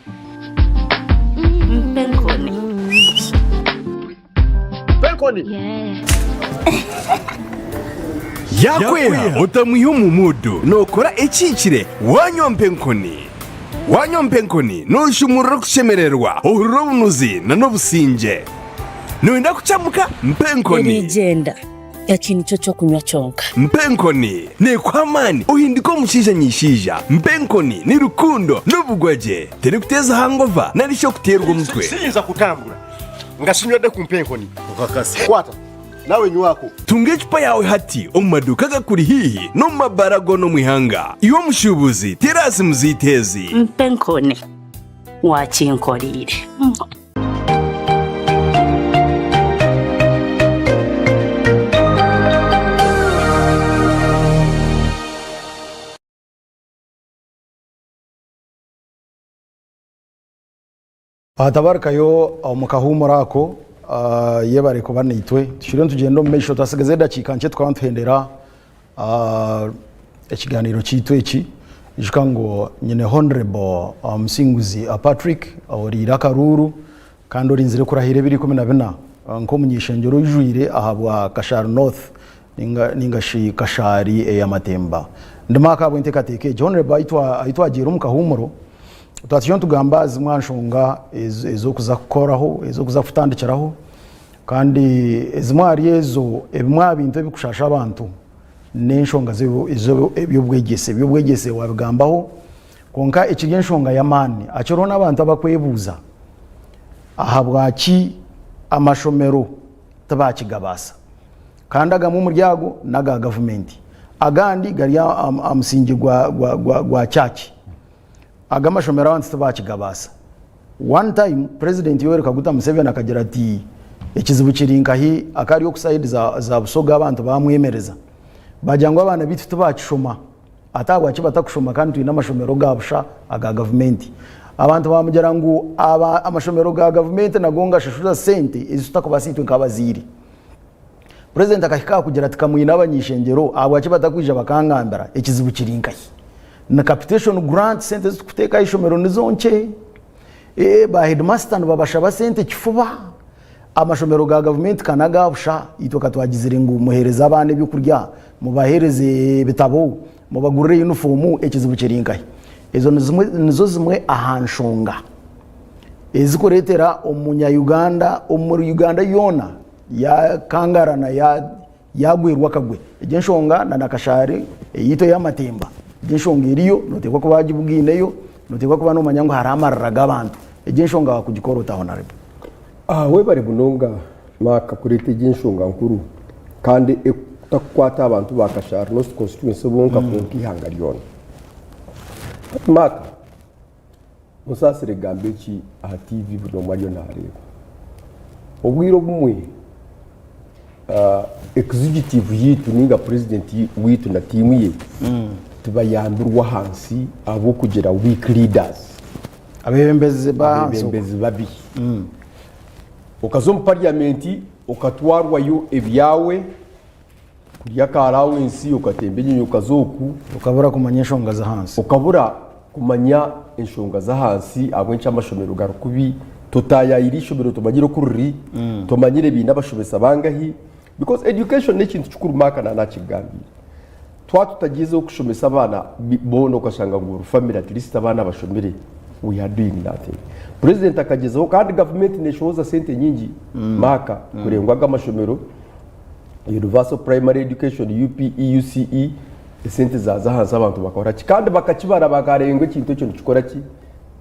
Mpa enkoni. Mpa enkoni. Yaakweha otamwiha omu muudu nookora ekihikire waanywa mpa enkoni. Waanywa mpa enkoni nooshumurura okushemererwa, ohurira obunuzi n'obusingye. Nooyenda kukyamuka? Mpa enkoni. Eriigyenda. Eki nikyo ky'okunywa kyonka. Mpa enkoni neekuha amaani ohinduke omushaija nyaishaija. Mpa enkoni ni rukundo n'obugwagye. Terikuteeza hangova nari shi okuteerwa omutwe. Siyinza kutambura nga sinywedde ku mpa enkoni. Okakasa. Kwata nawe nywako. Tunga ecupa yaawe hati omu maduuka agakuri haihi n'omu mabaara goona omu ihanga. Iwe omushuubuzi, teera aha simu zaitu ezi. Mpa enkoni waakinkoreire. Ahatabarikayo omu kahuumuro ako, ah, yebare kuba naitwe. Tushire nitugyenda omu maisho, twasigaza edakiika nkye tukaba nituhendera ah, ekiganiro kyaitu eki. Ijuka ngu nyine Honourable ah, Musinguzi ah, Patrick oriire akaruuru kandi orinzire kurahira ebiro 14 nk'omuny'eishengyero oijwire ahabwa Kashari North ninga ninga shi Kashari ey'amatemba. Ndi Mark ahabw'enteekateeka egi. Honourable ahi twagiire omu kahuumuro, Twatyo nitugamba zimwe aha nshonga ez'okuza kukoraho, ez'okuza kutandikiraho kandi ezimwe ahari ezo, ebimwe aha bintu ebirikushasha abantu N'enshonga z'eby'obwegyese. Eby'obwegyese waabigambaho, kwonka ekiri enshonga y'amaani, hakiriho n'abantu abakwebuuza ahabwaki amashomero tibaakigabaasa. Kandi agamwe omuri ago n'aga gavumenti, agandi gari aha musingye gwa church. Ago amashomero abantu tibaakigabaasa. One time President Yoweri Kaguta Museveni akagira ati ekizibu kiri nkahi akaba ari oku side za, za Busoga abantu bamwemereza bagira ngu abaana baitu tibakishoma ati ahabwaki batakushoma kandi twine amashomero ga busha aga gavumenti. Abantu bamugira ngu aba amashomero ga gavumenti nago ngashashura sente ezi tutakubaasa itwe nk'abazaire. President akahika aha kugira ati kamwine abanyishengyero ahabwaki batakwija bakangambira ekizibu kiri nkahi. Ni capitation grant sente ezi turikuteeka aha ishomero nizo nkye, ba headmaster nibabashaba sente kifuba, amashomero ga gavumenti ka n'aga busha, itwe ka twagizire ngu muheereze abaana ebyokurya, mubaheereze ebitabo, mubagurire yunifoomu, ekizibu kiri nkahi? Ezo nizo zimwe aha nshonga ezikureetera omunya Uganda omuri Uganda yoona yakangarana Yaagwerwa akagwe. Egyo enshonga na nakashaari eyaitu ey'amatemba, egyo enshonga eriyo, nooteekwa kuba waagibugaineyo, nooteekwa kuba noomanya ngu hariho amarira g'abantu. Egyo enshonga waakugikora ota Honarebo? Webare munonga Mark kureeta egyo enshonga nkuru kandi etakukwata abantu ba Kashaari North Constituency bonka kwonka eihanga ryona. Hati Mark, Musaasire gamba eki aha TV buri omwe ariyo naareeba. Obwire obumwe executive yaitu ninga president waitu na tiimu ye tibayambirwe ahansi ahabw'okugira weak leaders. Abeebembezi b'ahansi okwo. Abeebembezi babi. Okaza omu parliament okatwarwayo ebyawe. Kurya aka allowance okatemba enyonyi okaza oku. Okabura kumanya enshonga z'ahansi. Okabura kumanya enshonga z'ahansi ahabw'enki amashomero gari kubi, totaayaayire eishomero tomanyire oku riri, tomanyire biine abashomesa bangahi because education n'ekintu kikuru Mark naaba nakigambiire. Twaba tutagyezeho kushomesa abaana boona okashanga ngu buri family at least abaana bashomire we are doing nothing. President akagyezaho kandi gavumenti neshohoza sente nyingi Mark kureeba ngu aga amashomero Universal Primary Education, UPE, UCE, esente zaaza ahansi abantu bakora ki? Kandi bakakibara bakareeba ngu ekintu ekyo nikikora ki?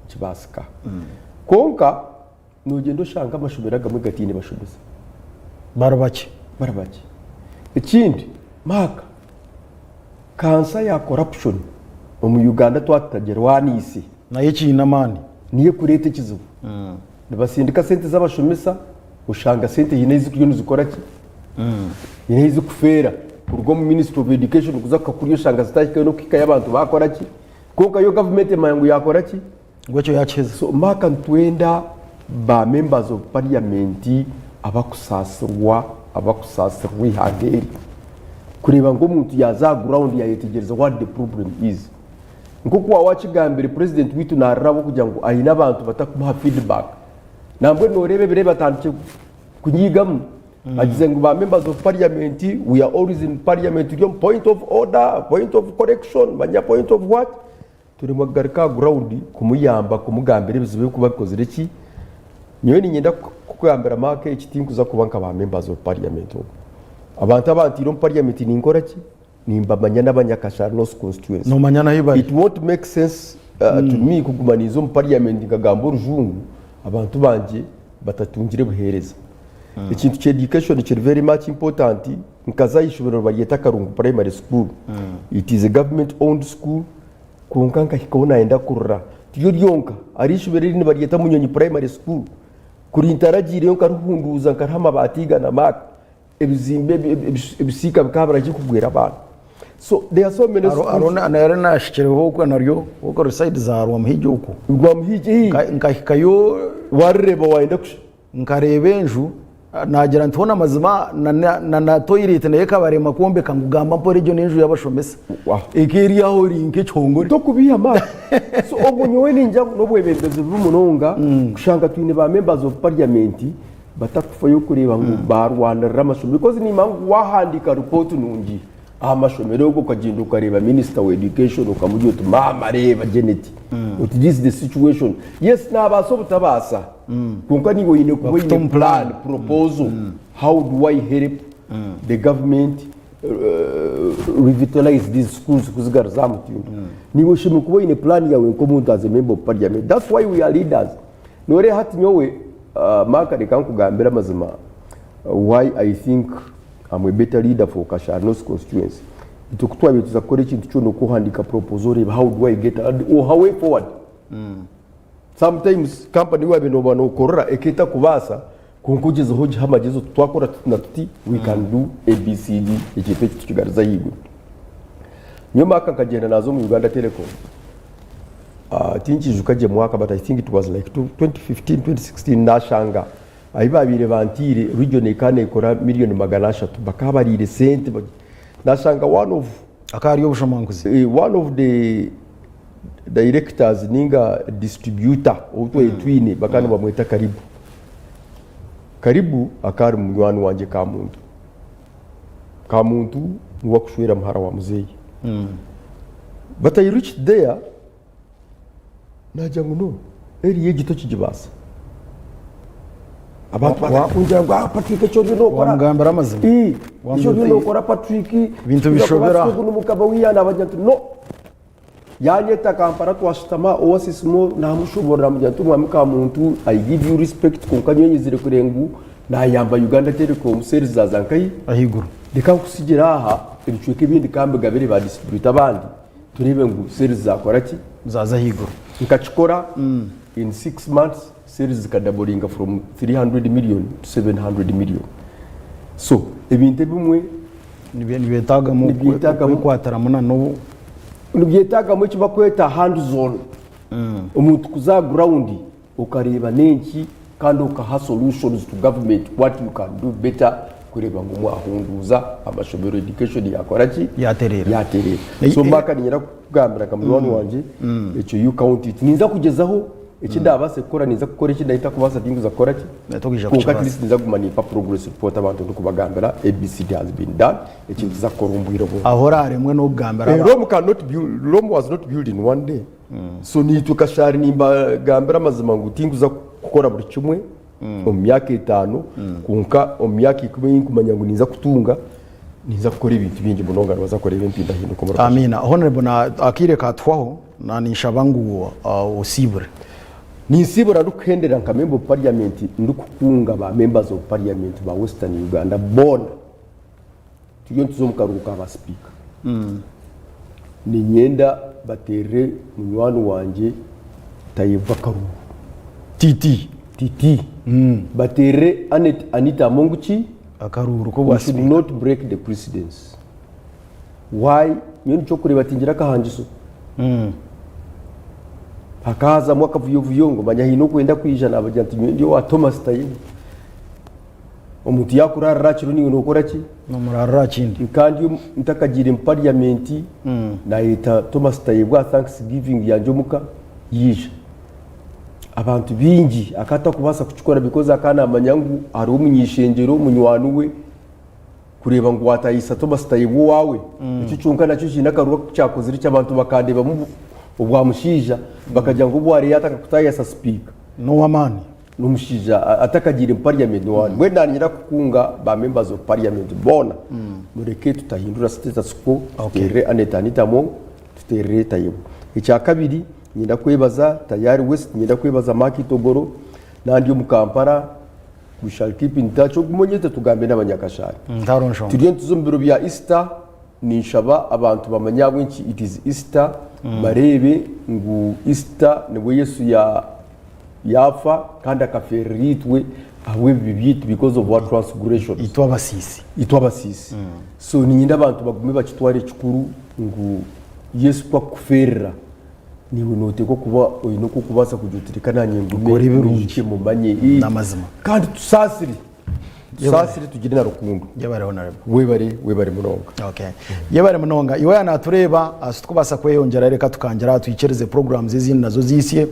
Nikibaasika. Kwonka noogyenda oshanga amashomero agamwe gataine bashomesa. Bari bakye. Bari bakye. Ekindi, Mark, kansa ya corruption omu Uganda twaba tutagirwaniise. Nayo ekiine amaani. Niyo ekureeta ekizibu. Nibasindika sente z'abashomesa oshanga sente haine ahu ziriyo nizikora ki? Haine ahu zirikufeera kuruga omu ministry of education kuza kuhika kuriya oshanga zitahikayo n'okuhikayo abantu baakora ki? Kwonka yo gavumenti emanya ngu yaakora ki? Ngu ekyo yaakiheza. So Mark nitwenda ba members of parliament abakusaasirwa abakusaasirwa eihanga eri kureeba ngu omuntu yaaza aha ground yaayetegyereza what the problem is. Nk'oku waaba waakigambire president waitu naarira ahabw'okugira ngu aine abantu batakumuha feedback. Nambwenu noreeba ebiro ebi atandikire kunyigamu agize ngu ba members of parliament we are always in parliament turi omu point of order, point of correction, manya point of what? Turemwa kugaruka aha ground kumuyamba kumugambira ebizibu ebirikuba bikozire ki? Nyowe niinyenda kukugambira Mark eki tinkuza kuba nka ba members of parliament ogu. Abantu abantiire omu parliament ninkora ki? Nimbamanya n'abanyakashari North constituency. Nomanya n'ahi bari. It won't make sense to me kuguma ninza omu parliament nkagamba orujungu abantu bangye batatungire buheereza. Ekintu kya education kiri very much important, nkaza aha ishomero nibaryeta Karungu primary school, it is a government owned school kwonka nkahikaho nayenda kurira. Tiryo ryonka, hariho ishomero erindi nibaryeta Munyonyi primary school, kuri ntaragiireyo nkarihunduuza nkariha amabaati igana mark, ebizimbe ebisiika bikaba birahika kugwera abaana. So there are so many schools. Hariho nari nahikireho okwe naryo okwe side za Rwamuhigi okwo. Rwamuhigi hii. Nkahikayo. Warireeba wayenda kusha. Nkareeba enju nagira nti hoona mazima na na toilet nayo ekabarema kwombeka ngu gamba mpora egyo n'enju y'abashomesa. Eka eri aho eri nk'ekihongore. Tokubiiha Mark. So obwo nyowe ningira ngu n'obwebembezi bubi munonga kushanga twine ba members of parliament batakufayo kureeba ngu baarwanirira amashomero because nimanya ngu waahandiika ripooti nungi aha mashomero ago okagyenda okareeba minisita wa education okamugira oti maama reeba Janet oti this is the situation yes naabaasa obutabaasa kwonka niiwe oine kuba oine plan proposal how do I help the government. revitalize these schools kuzigaruza aha mutindo. Niiwe oshemereire kuba oine plan yaawe nk'omuntu as a member of parliament. That's why we are leaders. Nooreeba hati nyowe Mark reka nkugambire amazima why I think I'm a better leader for Kashari North constituency. Itwe ku twabaire tuza kukora ekintu kyona okuhandiika proposal oreeba how do I get oha way forward. Sometimes company ei wabaire nooba nookorera ekaba etakubaasa kwonka ogyezeho ogihe amagyezi oti twakora tuti na tuti we can do ABCD ekintu eki tukigaruze ahaiguru. Nyowe Mark nkagyenda naaza omu Uganda Telecom tinkiijuka gye mwaka but I think it was like 2015, 2016 naashanga ahi baabaire bantiire region ekaba neekora million 300 bakaba bariire sente naashanga one of Akaba ari obushomankuzi. One of the directors ninga distributor ou twari twine bakaba nibamweta Karibu. Karibu akaba ari munywani wangye Kamuntu. Kamuntu niwe akushwera muhara wa muzeeyi. But I reached there Naagira ngu no, area egi tokigibaasa. Abantu baakungira ngu ah Patrick eki oriyo nookora. Wamugambira amazima. Ii, eki oriyo nookora Patrick. Ebintu bishobera. Ogu n'omukama wiiya naabagira nti no. Yaanyeta Kampala twashutama Oasis Mall naamushoboorora namugira nti omwami Kamuntu I give you respect kwonka nyowe nyizire kureeba ngu naayamba Uganda Telecom sales zaaza nkahi? Ahaiguru. Reka nkusigire aha ebicweka ebindi ka mbigabire ba distributor abandi. Tureebe ngu sales zakora ki? Zaaza ahaiguru. Nkakikora in 6 months sales zikadaboringa from 300 million to 700 million. So ebintu ebimwe Nibyetagamu kwekwatiramu na n'obu. Nibyetagamu eki bakweta hands on. Omuntu kuza aha ground okareeba n'enki kandi okaha solutions to government what you can do better kureeba ngu mwahunduuza amashomero education yakora ki? Yatereera. Yatereera. So Mark niinyenda kukugambira nka munywani wangye ekyo you count it. Ninza kugyezaho eki ndaabaase kukora ninza kukora eki ndahita tinkuza kukora ki? Tokwija Kwonka at kukibaasa. least ninza kuguma nimpa progress report abantu ndikubagambira ABCD has been done eki nituza kukora omu bwire obu. Aho oraaremwe n'okugambira Eh, abantu. Rome cannot build, Rome was not built in one day. So naitwe kashaari nimbagambira amazima ngu tinkuza kukora buri kimwe omu myaka etaano kwonka omu myaka ikumi ei nkumanya ngu ninza kutunga ninza kukora ebintu bingi munonga nibaza kureeba empindahinduka omuri Kashaari. Amiina. Honourable na akaire katuhwaho na ninshaba ngu osiibure. Ninsiibura ndikuhendera nka member of parliament ndikukunga ba members of parliament ba Western Uganda boona. Turiyo nituza omu karuuru ka ba sipiika. Niinyenda bateerere munywani wangye Tayebwa akaruuru. TT. TT. Bateerere Annet Anita Among ki? Akaruuru k'obwa We should sipiika. not break the precedence. Why? Nyowe nikyo orikureeba tingira akahangiso. Hakaazamu akavuyovuyo ngu manya haine okwenda kwija naabagira nti nyowe ndi owa Thomas Tayebwa. Omuntu yaakuraarira aha kiro naiwe nookora ki? Noomuraarira aha kindi. Kandi ntakagiire mu parliament, naayeta Thomas Tayebwa aha thanks giving yangye omuka, yaija. Abantu baingi akaba atakubaasa kukikora because akaba naamanya ngu hariho omuny'eishengyero munywani we kureeba ngu waataahiisa Thomas Tayebwa owaawe. Ekyo kyonka nakyo kiine akaruru aku kyakozire ki abantu bakandeebamu obwamushaija bakagira ngu obu waareeba atakakutaahiisa sipiika. N'ow'amaani. N'omushaija atakagiire mu parliament n'owandi. Mbwenu nanyenda kukunga ba members of parliament boona mureke tutahindura status quo tuterere Annet Anita Among tuterere Tayebwa. Ekyakabiri niinyenda kwebaza Tayari West, niinyenda kwebaza Mark Itogoro nandi omu Kampala we shall keep in touch ogume onyete tugambe n'abanyakashaari. Tihariho nshonga. Turiyo nituza omu biro bya Easter ninshaba abantu bamanye ahabw'enki it is Easter bareebe ngu Easter nibwo Yesu ya Yaafa kandi akafeerera itwe ahabw'ebibi byaitu because of our transgressions. Itwe abasiisi. Itwe abasiisi. So niinyenda abantu bagume bakitware kikuru ngu Yesu ku akukufeerera, naiwe nooteekwa kuba oine oku orikubaasa kugira oti reka naanye ngume Nkore ebirungi. nyijukye mumanye. N'amazima. Kandi tusaasire. Tusaasire tugire na rukundo. Yebare Honorable. Webare, webare munonga. Okay. Yebare munonga. Iwe natureeba situkubaasa kweyongyera reka tukangira aha twikirize programs ezindi nazo ziisye.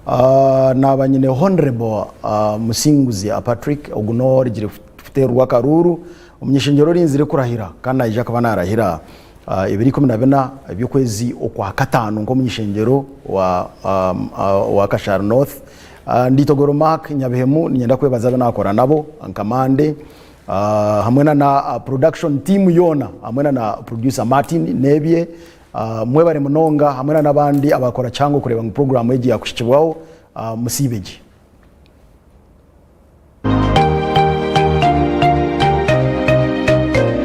Ah, naaba nyine Honorable ah, Musinguzi ah, Patrick ogu n'origire kuteerwa akaruuru omunyeshengyero orinzire kurahira kandi naija kuba narahira ah, ebiro 14 eby'okwezi okwa kataano nk'omunyeshengyero wa, um, ah, wa Kashari North. Ah, Nditogoro Mark Nyabihemu niinyenda kwebaza abu naakora nabo nka Mande. Hamwe na na production team yoona hamwe na na producer Martin Nebye mwebare munonga hamwe na n'abandi abakora kihango kureeba ngu program egi yakuhikibwaho. Musiibe gye.